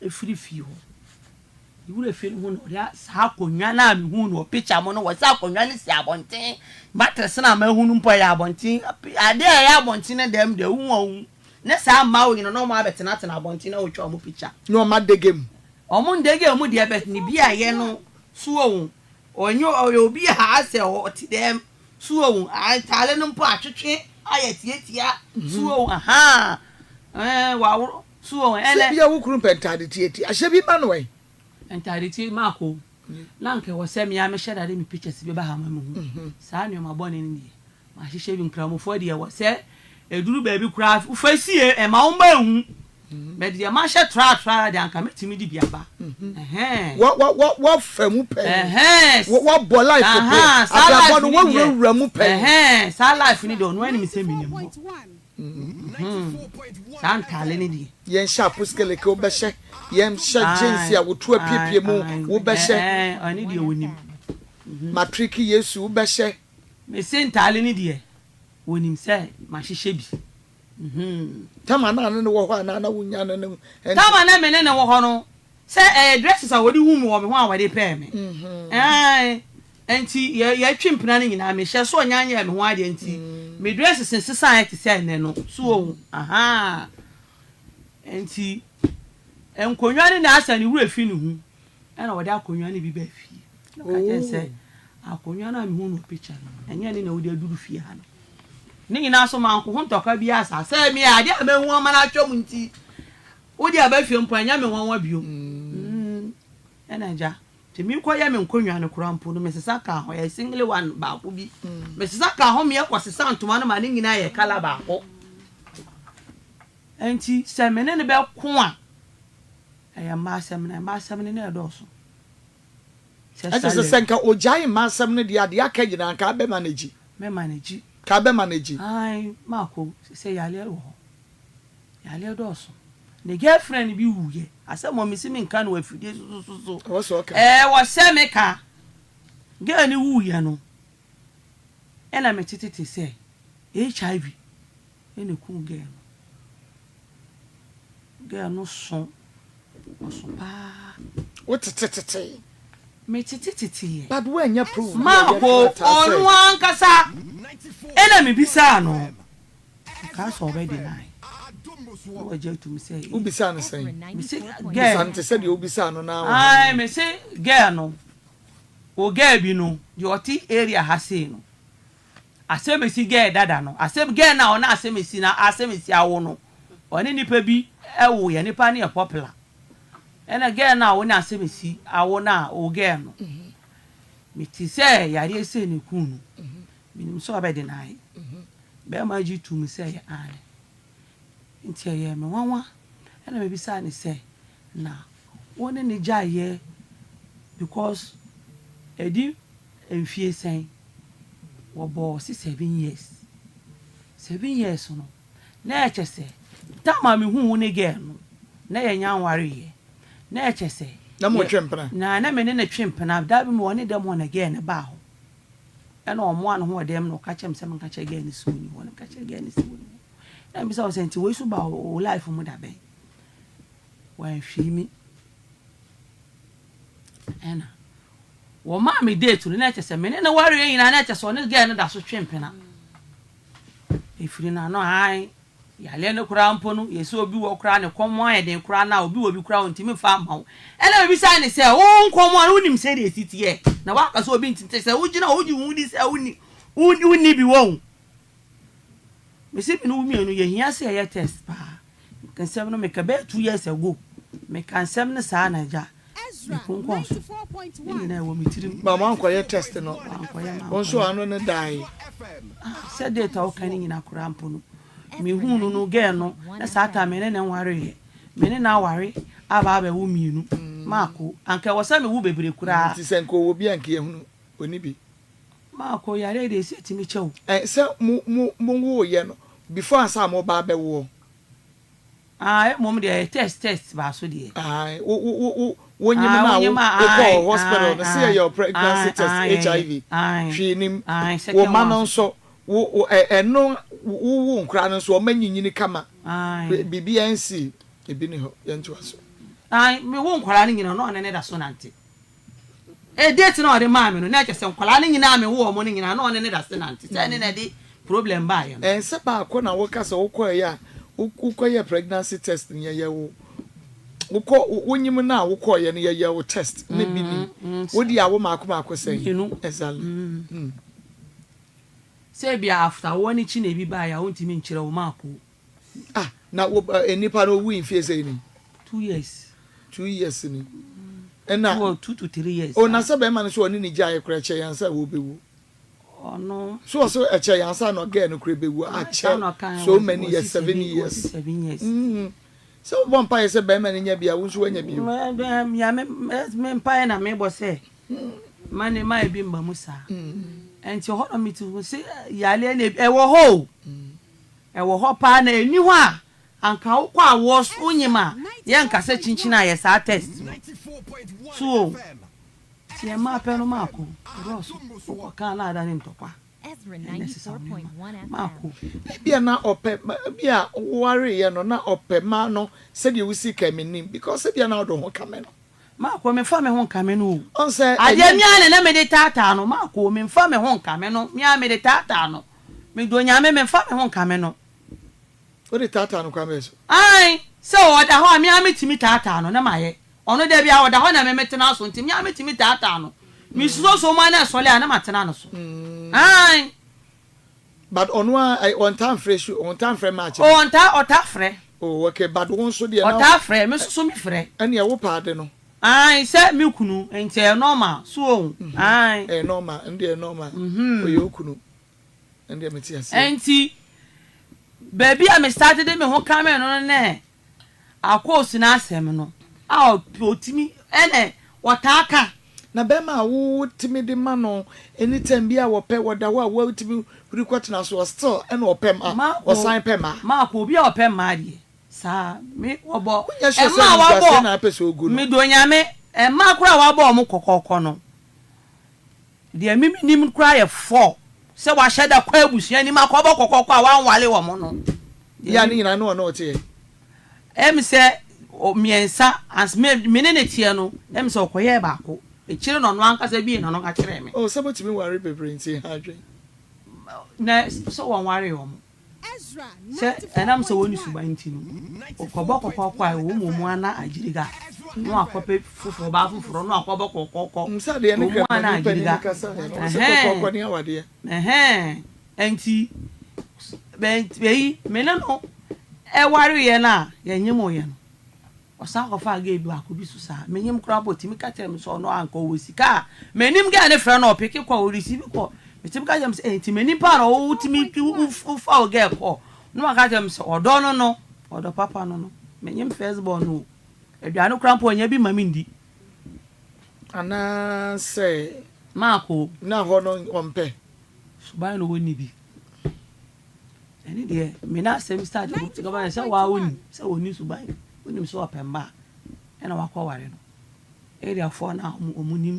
firi fie hɔ. Ne wura fie no ho na ɔde saa akonnwa no a mehuu no wɔ picture mu no wɔ sɛ akonnwa no si abɔnten. Mattress no a mahu no mpo ɛyɛ abɔnten. Adeɛ a ɛyɛ abɔnten no dɛm deɛ wohu a wohu. Ne saa mmaa wei no na wɔn abɛtenatena abɔnten na wɔtwa wɔn picture. Na wɔn adege mu. Wɔn ndege mu deɛ but ne beaeɛ no so wɔn ɔnyɛ ɔyɛ obi a asɛ ɔte dɛm. So woahu? A Ntaade no mpo atwetwe ayɛ tiatia. So woahu? Ahaa. Ɛɛ, wɔaworo. So woahu? Sɛ Ɛnɛ. ebia wo kunu pɛ ntaade tiatia, hyɛ bi ma no ɛ. Ntaade tia, Marco, na anka ɛwɔ sɛ me ara mehyɛ da de me pictures bi ba ha ma mehu. Saa nneɛma bɔne no deɛ, mahyehyɛ bi. Nkramofoɔ deɛ, ɛwɔ sɛ ɛduru baabi koraa, wofa sie, ɛmma wo mma nhu. But deɛ mahyɛ tratra deɛ anka mɛtumi de bi aba. Ɛhɛn. Wa wa wa wafa mu pɛn. Ɛhɛn. Wa wabɔ life po. Ahaa, saa Abrabɔ life no no deɛ. wawurawura mu pɛn. Ɛhɛn, saa life no deɛ ɔno anim sɛ menim hɔ. Mhm. Saa ntaale no deɛ. Yɛn hyɛ aposkeleke wobɛhyɛ. Yɛn hyɛ jeans a wotu apiepie mu wobɛhyɛ. Ɛɛ ɔno deɛ onim. Matriki Yesu wobɛhyɛ. Mese ntaale no deɛ onim sɛ mahyehyɛ bi. Tama na ne no wɔ hɔ anaa na wonnya ne no nte? Tama na me ne no wɔ hɔ no, sɛ ɛyɛ dresses a wɔde huu me wɔ me ho a wɔde pɛɛ me. Ae, enti yɛ, yɛtwe mpena no nyinaa, mehyɛ so ɔnya nyɛɛ me ho adeɛ nti, me dresses nsesaeɛ te sɛ ɛnnɛ no. So wohu? Ahaa. Enti, nkonnwa no na asɛ ne werɛ fi ne ho. Ɛna wɔde akonnwa no bi baa fie. Ɛna ɔka kyerɛɛ no sɛ, Akonnwa no a mehuu no wɔ picture no, ɛnyɛ ɛno na wode aduru fie ha no. Ne nyinaa nso, manko ho ntɔkwa biara saa. Sɛ me a, adeɛ a mahu ama no atwam nti, wode aba fie mpo a, ɛnyɛ me nwanwa bio. Ɛna agya, nti merekɔyɛ me nkonnwa no koraa mpo no, mesesa kaa ho. Ɛyɛ single one baako bi. Mesesa kaa ho meɛ kɔsesa ntoma no ma ne nyinaa yɛ colour baako. Nti sɛ me ne no bɛko a, Ɛyɛ mma asɛm na mma asɛm no na ɛdɔɔso. Sɛ Ɛkyɛ sɛ sɛ nka ogyae mma asɛm no deɛ a, deɛ aka nyinaa nka abɛ manage. Mɛ manage. Nka abɛ manage. Ae Marco sɛ yareɛ wɔ hɔ. Yareɛ dɔɔso. Ne girlfriend bi wuiɛ. Asɛm wɔ mese menka no wɔ afidie so so so. Ɛwɔ sɛ ɔka. Ɛwɔ sɛ meka. Girl no wuiɛ no ɛna metetete sɛ HIV na ekum girl no. Girl no so, ɔso paa. Wo tete tetee. Me tete teteeɛ. But woannya proof bi a ɛyɛ Marco, krataa sɛ. ɔno ankasa ɛna me bisaa no. Ɔkaa sɛ ɔbɛ deny. Na wagye atum sɛ. Wo bisaa no sɛn? Me se girl. Bisa no te sɛ deɛ wo bisaa no naa wɔ ha no. Ae, me se girl no, o girl bi no, deɛ ɔte area ha sei no. Asɛmasi girl dada no, asɛm girl no a ɔne asɛmasi na asɛmasi awo no, ɔne nipa bi wo yɛ, nipa no yɛ popular. Ɛna girl no a ɔne asɛmasi awo no a, o girl no, me te sɛ yareɛ sei na ɛkuu no, menim sɛ ɔbɛ deny. Bɛɛma gye too mu sɛ ɛyɛ aane. Nti ɛyɛɛ me nwanwa, ɛna me bisaa no sɛ, na wo ne no gyaeɛ because ɛdi mfie sɛn? Wɔbɔɔ se seven years. Seven years no, na ɛkyɛ sɛ time a mehuu wo ne girl no, na yɛnnya nwareeɛ. Na ɛkyɛ sɛ. Na motwe mpena? Na na me ne no twe mpena. Da bi mewɔ ne dɛm hɔ na girl no baa hɔ. Ɛna ɔmoaa ne ho wɔ dɛm na ɔka kyerɛɛ me sɛ menka kyerɛ girl no sɛ ɔnni hɔ. Na meka kyerɛɛ girl no sɛ ɔnni hɔ. Na mebisa wo sɛ nti wei nso baa wo life mu da bɛn? Wamfii me. Ɛna wɔmaa me date no na ɛkyɛ sɛ me ne no wareɛ nyinaa na ɛkyɛ sɛ ɔne girl no da so twe mpena. Ɛfiri no ano ae yareɛ no koraa mpo no yɛsɛ obi wɔ koraa ne kɔm ayɛ den koraa na obi wɔ bi koraa ɔntumi mfa mma wo. Ɛna mebisa ne sɛ wo nkɔm a wonim sɛdeɛ ɛsi teɛ na woaka sɛ obi nti sɛ wogyina hɔ wogye wo ho di sɛ wonni wonni bi wɔ wo. Mese me ne wo mmienu yɛhia sɛ yɛyɛ test paa. Nsɛm no meka bɛyɛ 2 years ago. Meka nsɛm no saa na agya mekonkɔn so. Ne nyinaa ɛwɔ me tirim. Ba moankɔyɛ test no? Wankɔyɛ Wo nso mankɔyɛ. ano no dae. Ah, sɛ date a woka no nyinaa koraa mpo no, mehuu no no girl no na saa time me ne no nwareeɛ. Me ne no aware aba abɛwo mienu. Maako, anka ɛwɔ sɛ mewo bebree koraa. Nti sɛ nka ɔwɔ bi a nka yɛhunu, ɔnni bi. Maako, yareɛ deɛ ɛsɛ ɛtumi kyɛ o. Ɛ, sɛ mo, mo, mo woeɛ no, before ansa a moreba abɛwoɔ. Ah, mmom deɛ ɛyɛ test, test baa so deɛ. Ae, wo, wo, wo, wo, wonyim no a wo, wokɔɔ hospital no, se yɛyɛ wo pregnancy test, HIV, hwee nnim. Wo mma no nso, wo, wo, ɛ, ɛno, wo wo nkoraa no nso, wɔn anyinyini kama. Biribiara nsii, ebi nni hɔ. Yɛntoa so. Ae, me wo nkwadaa no nyinaa, na ɔne no da so nante. Eh date no a ɔde maa me no na kyerɛ sɛ nkwadaa no nyinaa a me wo wɔn no nyinaa na ɔne no da se nante sɛ ɛne na ɛde problem baeɛ no. Ɛn sɛ baako na woka sɛ wokɔeɛ a wokɔyɛɛ pregnancy test no yɛyɛ wo wokɔ wonyim no a wokɔeɛ no yɛyɛ wo test na bi nim wo deɛ awo maako maako sɛn? Mmienu. Exactly. Mm. Sɛ ebia after awoɔ no kyi na ebi baeɛ a wontumi nkyerɛ wo maako. Ah na wo eh, nipa no owui mfie sɛn ni? 2 years. 2 years ni. Ɛna. 2 to 3 years. Oh na sɛ bɛrima no so ɔne ne gyae koraa ɛkyɛ yɛn ansa wɔbɛwu. Ɔno. So ɔso ɛkyɛ yɛn ansa na girl no koraa bɛwu akyɛ so many years 7 years. 7 years. Sɛ wobɔ mpaeɛ sɛ bɛrima no nya bi a wo nso woanya bi o. Nyame me mpaeɛ na mebɔ sɛ ma ne ma ebi mma mu saa. Nti hɔ na mete hu sɛ yareɛ no ɛwɔ hɔ o. Ɛwɔ hɔ paa na ɛnni hɔ a anka wokɔ awoɔ so wonyim a yɛnka sɛ kyinkyin a yɛ saa test no. So o nti ɛmaa pɛ no maako ɛdɔɔso wokɔ kaa na adane ntɔkwa ɛna ɛsesa wo nneɛma maako. Ebia na ɔpɛ ebia wowareeɛ no na ɔpɛ ma no sɛdeɛ wosi ka mennim because ebia na wode wo ho kame no. Maako memfa me ho nkame no o. Ɔn sɛ Adeɛ ɛnyɛ. me ara na na mede taataa no maako memfa me ho nkame no me ara mede taataa no medɔ Nyame memfa me ho nkame no. Wode taataa no kwan bɛn so? Ae sɛ ɔda hɔ a me ara metumi taataa no na mayɛ ɔno da biara ɔda hɔ na me metena so nti me ara metumi taataa no mesusuo mu a na ɛsɔre a na matena no so ae. But ɔno ara ɔntaa mfrɛ su ɔntaa mfrɛ match no. Oh ɔntaa ɔtaa frɛ. Oh okay but wo nso deɛ na. Ɔtaa frɛ me nso so me frɛ. Ɛneɛ wo pɛ ade no. Ae sɛ me kunu nti ɛyɛ normal so wohu ae. Ɛyɛ normal ɛno deɛ ɛyɛ normal ɔyɛ wo kunu ɛno deɛ mete aseɛ. Ɛnti baabi a me start de me ho kame no no nɛ Akoosu n'asɛm no a ɔtumi ɛna ɔtaa ka. Na bɛrima a wo tumi de ma no anytime bi a wɔpɛ wɔda hɔ a wotumi huri kɔtena so still ɛna ɔpɛ ma ɔsan pɛ ma. Maako obi a ɔpɛ mmaa deɛ saa me wɔbɔ Wonyɛ sure sɛ mmaa animguaseɛ wabɔ na apɛ sɛ ogu no. medɔ Nyame mmaa koraa a wabɔ wɔn kɔkɔɔkɔ no Deɛ me menim koraa yɛ fɔ sɛ wahyɛ da kɔ abusua anim akɔbɔ kɔkɔkɔ a wanwale wɔn no. Yɛ a ne nyinaa ne ɔne wo teɛ? Ɛyɛ me sɛ mmiɛnsa ans me me ne no teɛ no ɛyɛ me sɛ ɔkɔyɛɛ baako akyire na ɔno ankasa buee n'ano ka kyerɛɛ me. Oh sɛ motumi ware bebree nti ɛha adwene. Na sɛ wɔnwaree wɔn. Sɛ ɛnam sɛ wɔnni suban nti no, wɔkɔbɔ kɔkɔɔkɔ a ɛwɔ mu ara na agyiriga, na wɔakɔpɛ foforɔ, ɔbaa foforɔ, na wɔakɔbɔ kɔkɔɔkɔ, ɛwɔ mu ara na agyiriga. Ɛhɛn, ɛhɛn, ɛnti, ɛyi, me ne no ɛwareeɛ no a, yɛnyemoeɛ no. Ɔsan kɔfaa girl baako bi so saa. Menyim koraa mpo otumi ka kyerɛ me sɛ ɔno anka ɔwɔ sika a m'anim girl no frɛ no ɔpeke kɔ ɔreceive kɔ. Metumi ka kyerɛ me sɛ eh nti m'anim paa na wotumi wofa wo girl kɔ. Na waka kyerɛ me sɛ ɔdɔ no no, ɔdɔ papa no no. Menyim first born no o. Aduane koraa mpo ɔnya bi ma mendi. Anaasɛ. Maako. Na hɔ no ɔmpɛ. Suban na ɔnni bi. Ɛne deɛ me na asɛm start kaba sɛ waa wonim sɛ wɔni suban wonim sɛ ɔpɛ mma a ɛna wakɔware no areafoɔ no a ɔmo nim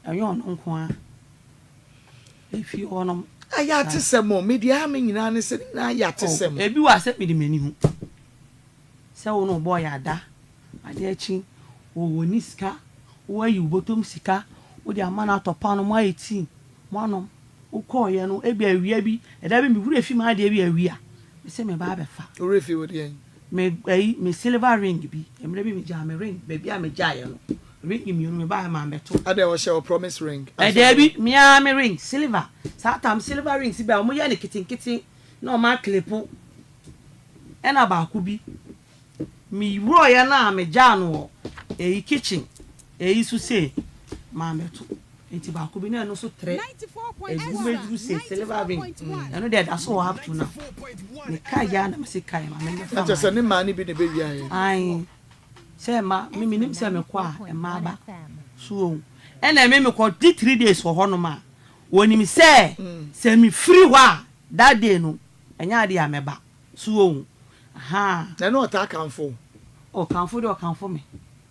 no ɛnyɛ ɔno nko a efie hɔ nom. Ayɛ atesɛm o me deɛ ɛha me nyinaa ne sɛ ne nyinaa yɛ atesɛm. Oh ebi wɔ a sɛ mede m'ani hu sɛ wo ne wo bɔɔ yɛ ada adeɛ akyi wɔ ni sika woayi wo bɔtɔm sika wode ama no atɔ paano moayɛ tea moanom Wokɔeɛ no, ebia awia bi, ɛda bi me werɛ fi m'adeɛ bi awia, mese meba abɛfa. Wo werɛ fi wo deɛn? Me ayi, me silver ring bi, mmerɛ bi megyaa me ring, baabi a megyaeɛ no, ring mmienu mebaeɛ mammɛto. Adɛn wɔhyɛ wo promise ring? Ɛ daabi, me ara me ring, silver, saa tam silver rings bi a wɔyɛ no nketenkete na wɔaklepo, ɛna baako bi, me worɔeɛ no a megyaa no wɔ ɛyi kitchen, ɛyi so sei, mammɛto. Nti baako bi na ɛno nso trɛ ɛgu mɛduru se silver ring ɛno deɛ ɛda so wɔ up to now. Me kae yɛ a na mese kae ma me mmɛfa Na kyerɛ sɛ ne mmaa no bi na ɛbɛwia yɛ. Ae sɛ mma me menim sɛ mekɔ a mmaa ba so wɔn ɛna me mekɔ di 3 days wɔ hɔnom a wɔnim sɛ sɛ mefiri hɔ a that day no ɛnyɛ adeɛ a mɛba so wɔn ahaa. Na ɛno ɔtaa kamfo wo? Oh kamfo deɛ ɔkamfo me.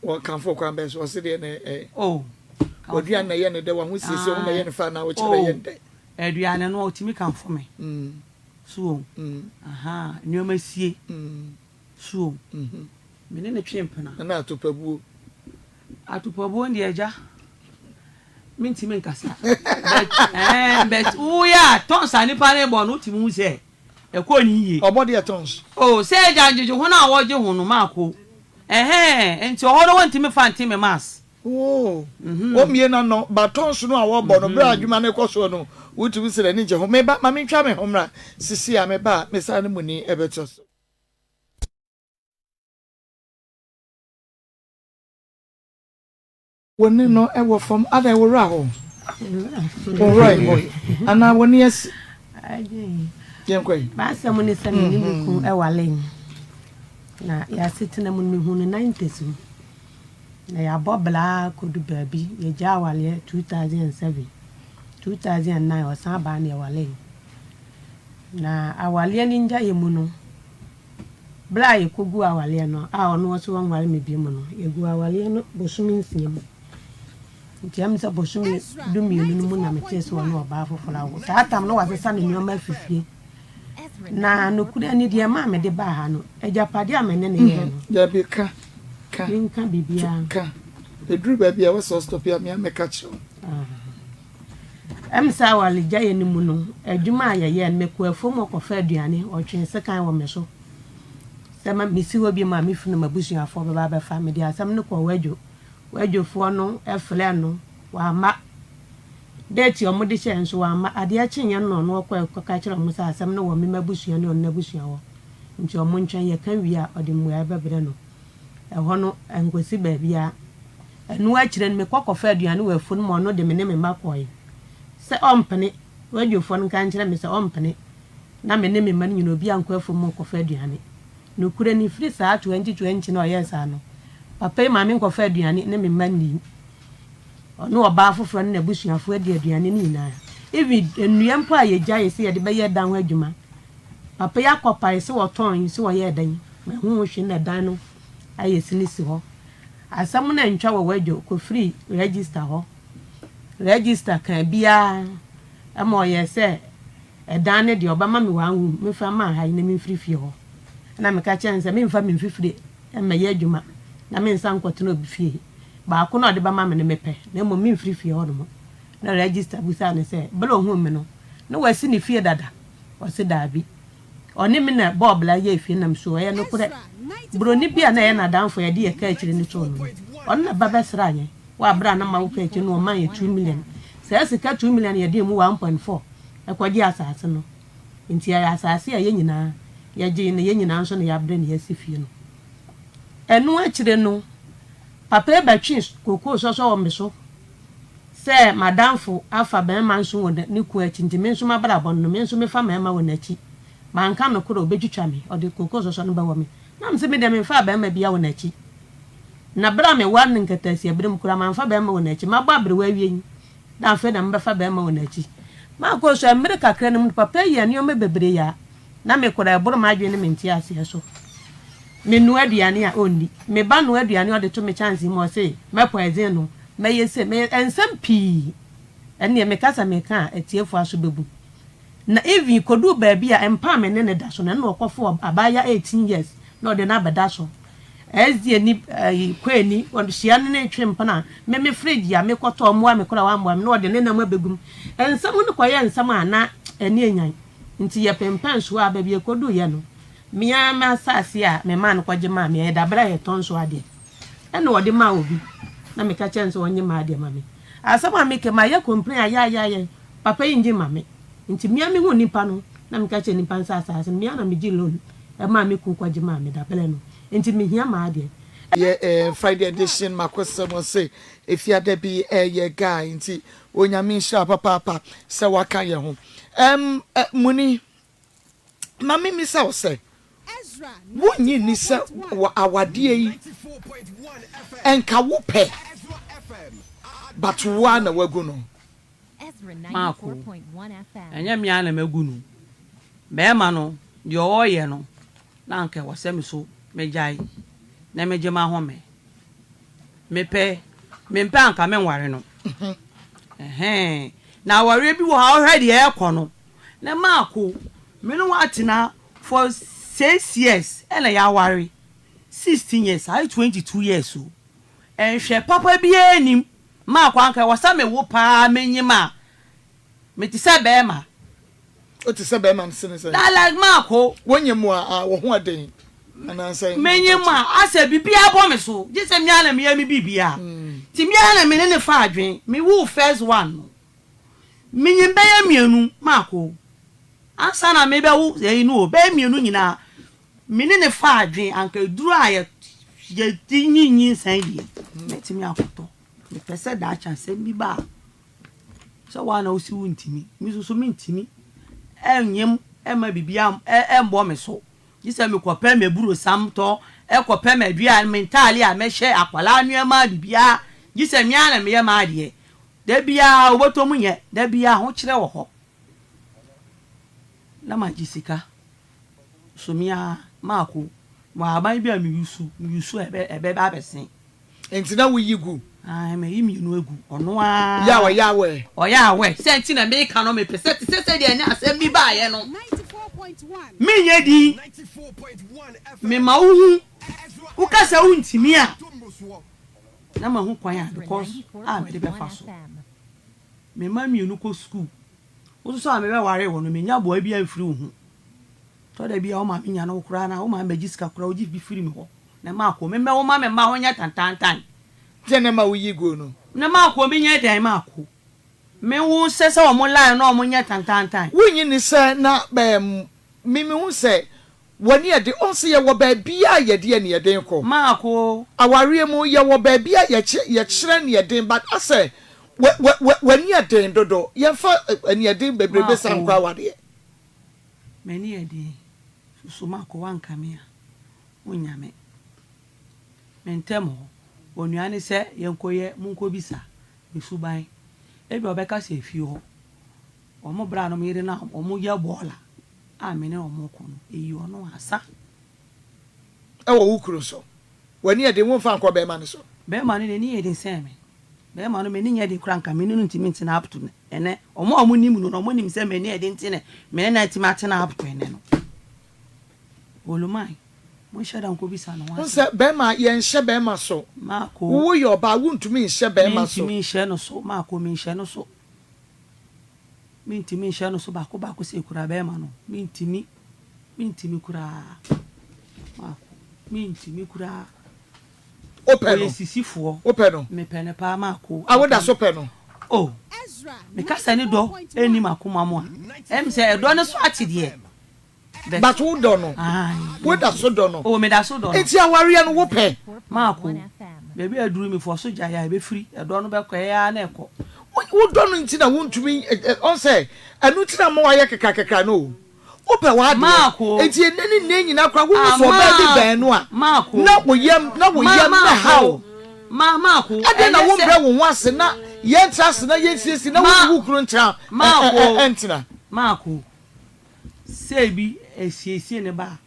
Ɔkamfo wo kwan bɛn so? Ɔse deɛ na ɛ. Oh kamfo. W'aduane na ɛyɛ no dɛ, w'ahosiesie ho na ɛyɛ no fɛ anaa wokyɛ na ɛyɛ no dɛ? Oh aduane no ɔtumi kamfo me. So wɔn ahaa nneɛma sie. So wɔn me ne no twe mpena. Ɛna atopabuo. Atopabuo deɛ agya mentumi nkasa but ɛɛ but woyɛ a tɔns a nipa no bɔ no wotumi hu sɛ. Ɛkɔɔ ne yiye. Ɔbɔ deɛ tons. Oh, sɛ agya ngyegye ho no a wɔgye ho no, mako. Ɛhɛɛ, nti ɔhɔ no wɔntumi fa nte me mass. Oh, wɔmmie n'ano, but tons no a wɔbɔ no, berɛ a adwuma no rekɔ soɔ no, wotumi sɛ n'ani gye ho. Me ba, ma mentwa me ho mmra sisi a, me ba a, me saa no muni bɛtoa so. Wo ne no wɔ fam. Adɛn, wo werɛ ahow? Wo werɛ hoe anaa w'ani asi? Yɛnkɔ yi. M'asɛm ne sɛ me ne me kunu waree, na yɛn asetena mu no, mehuu no 90s mu. Na yɛabɔ bra ara kɔdu baabi, yɛgyaa awareɛ 2007. 2009 ɔsan baa na yɛwaree. Na awareɛ no ngyaeɛ mu no, Berɛ a yɛkɔguu awareɛ no, a ɔno ɔse ɔnware me bio no, yɛguu awareɛ no bosome nsia mu. Nti ɛm sɛ bosome dumienu no mu na metee sɛ ɔne ɔbaa foforɔ awo. Saa tam no wasesa ne nneɛma afi fie. Na nokorɛ ni deɛ ɛmaa mede baa ha no, agyapadeɛ a me ne no yɛɛ no. Dabi, ka, ka. Menka biribiara. Ka. Ɛduru baabi a ɛwɔ sɛ ɔstɔpe a, me ara mɛka kyerɛ wo. Ɛm sɛ awaregyaeɛ no mu no, adwuma a yɛyɛɛ no, mekɔɔ afuom hɔ kɔfaa aduane, wɔtwee sekan wɔ me so sɛ ma mesi hɔ bio a me funu m'abusuafoɔ bɛba abɛfa. Mede asɛm no kɔɔ Wadwo. Wadwofoɔ no frɛɛ no, wamma. Date a wɔde hyɛɛ nso wamma. Adeɛ kyeeɛ no na ɔno ɔkɔɛ kɔka kyerɛɛ wɔn sɛ asɛm no wɔ me m'abusua ne ɔno n'abusua hɔ, nti wɔntwɛn, yɛka wie a ɔde mmuaeɛ bɛbrɛ no. Ɛhɔ no, ɛnkɔsi baabiara. Ɛno akyire no, mekɔ kɔfaa aduane wɔ afuo no mu, ɔno de me ne me mma kɔeɛ. Sɛ ɔmpene, radiofoɔ no nka nkyerɛ me sɛ ɔmpene na me ne me mma no nyinaa obiara nkɔ afuo mu nkɔfa aduane. Nokorɛ ni, firi saa 2020 no a ɔyɛɛ saa no, papa yi maa menkɔfaa aduane ne me mma nnii. Ɔne ɔbaa foforɔ ne n'abusuafoɔ adi aduane no nyinaa. Even nnua mpo a yɛgyaeɛ sɛ yɛde bɛyɛ dan ho adwuma, papa yi akɔpae sɛ ɔtɔn yi, sɛ ɔyɛɛ dɛn, manhu ho hwee na dan no ayɛ sini si hɔ. Asɛm no antwa wɔ Wadwo kɔfirii register hɔ. Register kaa biara ma ɔyɛɛ sɛ ɛdan no deɛ ɔbɛma me one room memfa mma ha yi na memfiri fie hɔ. Ɛna meka kyerɛɛ no sɛ memfa me mfifire mmɛyɛ adwuma na mensan nkɔtena obi fie. Baako no a ɔde bɛma me no mepɛ na mmom memfiri fie hɔnom. Na register bisaa no sɛ berɛ a ɔhuu me no na wasi ne fie dada? Ɔse daabi. Ɔne me na ɛbɔɔ bra yɛɛ fie nam so. Ɛyɛ nokorɛ, buroni bi a na ɛyɛ n'adamfo a yɛde yɛn kaakyire no too no no, ɔno na ba bɛsraa yɛn wɔ aberɛ a na mawo kaakyire no, ɔmaa yɛn 2 million. Saa sika 2 million no yɛde emu 1.4 kɔgyee asase no. Nti ɛyɛ asase a yɛn nyinaa yɛgyee na yɛn nyinaa nso na yɛabrɛ na yɛasi fie no. Ɛno akyire no, papa yi bɛtwee kokoo sɔsɔ wɔ me so sɛ m'adamfo afa barima nso wɔ ne kunu akyi nti me nso m'abrabɔ no me nso mefa mmarima wɔ n'akyi. Manka nokorɛ a ɔbɛtwitwa me, ɔde kooko sɔsɔ no bɛwɔ me. Na mese me deɛ memfaa barima biara wɔ n'akyi. Na berɛ a meware no nkataasiaberɛ mu koraa mamfa barima wɔ n'akyi. Mabɔ aberewa awie yi na afei na mebɛfa barima wɔ n'akyi. Makɔ so a mmerɛ kakra no mu no papa yi yɛɛ nneɛma bebree a na me koraa ɛboro m'adwene ne me nteaseɛ so. Menoa aduane a ɔnni. Me ba noa aduane a ɔde to me kyɛnsee mu a ɔse mɛ poison no, mɛyɛ sei, mɛyɛ nsɛm pii. Ɛnneɛ meka sɛ meka a atiefoɔ aso bɛbu. Na even kɔduu baabi a mpa a me ne no da so no ɛno na ɔkɔfoo abaayewa 18 years na ɔde no abɛda so. SDA ni ɛyi Kwani ɔhyia no ne twe mpena me me fridge a mekɔtɔ ɔmmoa me koraa wammoa me na ɔde ne nam abɛgu mu. Nsɛm no kɔyɛɛ nsɛm a na ani anyan nti yɛpempɛn so a baabi a ɛkɔduiɛ no Me ara m'asase a memaa no kɔgye maa me, ɛyɛ dabere a yɛtɔn so adeɛ, ɛna ɔde maa obi, na meka kyerɛɛ no sɛ ɔnnye m'adeɛ ma me. Asɛm a meka yi, mayɛ complain ayɛayɛayɛ, papa yi nngye mma me. Nti me ara mehuu nipa no, na meka kyerɛɛ nipa no sɛ asase no, me ara na megyee loan maa me kunu kɔgye maa me dabere no, nti mehia m'adeɛ. Yɛ eh Friday edition makosɛm ɔse efiada bi ɛyɛ guy nti Onyame nhyira wo papaapa sɛ waka yɛ ho. Ɛm eh Muni ma me misa wo sɛ wonnye nni sɛ wɔ awadeɛ yi ɛnka wo pɛ but wo ara na wagu no? Marko, Ɛnyɛ me ara na magu no. Barima no, deɛ ɔreyɛ no, na anka ɛwɔ sɛ me nso megyae na megye m'ahome. Mepɛ, mempɛ a anka menware no. Ɛhɛn. Na awareɛ bi wɔ hɔ a wohwɛ deɛ ɛrekɔ no, na Marko, me ne wo atena for six years ɛna yɛaware, 16 years, ayɛ 22 years o. Nhwɛ papa biara nnim. Maakɔ anka ɛwɔ sɛ mewo paa menyim a mete sɛ bɛɛma. Wote sɛ bɛɛma no sene sɛn? Na like maakɔ. Wonyim a wo ho ɛden anaa sɛn? Menyim a asɛ biribiara bɔ me so gye sɛ me ara na meyɛ me biribiara nti me ara na me ne no fa adwen. Me woo first one no menyim bɛyɛ mmienu maakɔ ansa na mebɛwo ɛyi no o bɛyɛ mmienu nyinaa Me ne no faa adwene, anka aduru a yɛde nyi nyinsɛn deɛ, mɛtumi akɔtɔ. Mepɛ sɛ daakye asɛm bi ba a, sɛ wo ara na wose wontumi, me nso so mentumi nyem mma biribiara mmɔ me so. Gye sɛ mekɔpɛ m'aburosam tɔ, kɔpɛ m'aduane, me ntaade a mɛhyɛ, akwadaa nneɛma, biribiara. Gye sɛ me ara na meyɛ m'adeɛ. Da biara wobɔtɔ mu nyɛ, da biara ahokyerɛ wɔ hɔ. Na magye sika. So me ara mako wɔ ahaban bi a me use me use a ɛbɛ ɛbɛba abɛsen. Nti na woyi gu? Ae mayi mmienu agu ɔno ara. Yɛ a ɔyɛ awɛ? Ɔyɛ awɛ sɛ nti na meka no mepɛ sɛ te sɛ sɛdeɛ ɛnɛ asɛm bi baeɛ no menyɛ din mema wo hu woka sɛ wontumi a na mahu kwan a because a mede bɛfa so me mma mmienu kɔ sukuu Wo nso a mebɛwaree wo no, mennya boa biara mfiri wo ho. Tɔ da bi a wo maame nya no wo koraa no a, wo maame bɛgye sika koraa, wogye bi firi me hɔ. Na mako, memmɛwo ma me mma ho nyɛ tantaantan. Deɛn na ɛma woyi guo no? Na mako, menyɛ dɛn mako? Me wo sɛ sɛ wɔn line na wɔn nyɛ tantaantan. Wonnye nni sɛ na me mehu sɛ W'ani yɛ den. Ɔn sɛ yɛwɔ baabi a yɛde aniɛden kɔ. Maako. Awareɛ mu yɛwɔ baabi a yɛkyɛ yɛkyerɛ aniɛden but asɛ wɛ wɛ wɛ w'ani yɛ den dodo. Yɛnfa aniɛden bebrebe saa nkɔ Maako. awareɛ. M'ani yɛ den. Susu Maako woanka me a wonnya me. Me ntɛm hɔ. Onua ne sɛ yɛnkɔyɛ monkɔbisa me suban. Ebia ɔbɛka sɛ efie hɔ wɔn bra nom yere no a wɔyɛ bɔɔla. A me ne wɔn rekɔ no, eyi ɔno a, sa. Wɔ wo kunu so. W'ani yɛ den, womfa nkɔ barima no so. Barima no, n'ani yɛ den sɛn me. Barima no, m'ani nyɛ den koraa, anka me ne no ntumi ntena up to ɛnnɛ. Wɔn a wɔnim no no, wɔnim sɛ m'ani yɛ den nti na me ne no atumi atena up to ɛnnɛ no. Oluman, monhyɛ da nkɔbisa ne ho Wohu asɛm. sɛ barima, yɛnhyɛ barima so. Marco. Woyɛ ɔbaa, wontumi nhyɛ barima so. Mentumi nhyɛ no so, Marco, menhyɛ no so. Mentumi nhyɛ no so baako baako sei koraa bɛɛma no mentumi mentumi koraa maako mentumi koraa. Wopɛ no Ɔyɛ sisifoɔ. Wopɛ no. Mepɛ no paa maako. A woda so pɛ no. Oh meka sɛ ne dɔ ɛnni m'akoma mu a ɛm sɛ ɛdɔ no so ate deɛ. But wo dɔ no. Wo da so dɔ no. Oh me da so dɔ no. Nti awareɛ no wo pɛ. Maako, baabi a aduru me fɔ so gyae a ɛbɛfiri, ɛdɔ no bɛkɔ, ɛyɛ ara na ɛkɔ. Wo dɔ no nti na wo ntumi, ɔn sɛ ɛno nti na ama wayɛ kekrakekra no o. Wo pɛ w'adeɛ. Maako. Nti ɛnɛ ne nnɛ nyinaa koraa wo hu sɛ ɔbaa bi bɛn no a, Maako. na wo yam, na wo yam na ɛha wo. Ma, Maako. Adɛn na wo mbrɛ wo ho ase na yɛntra ase na yɛnsiesie na wo ne wo kunu ntra, ɛntena. Maako. Sɛ ebi asiesie ne ba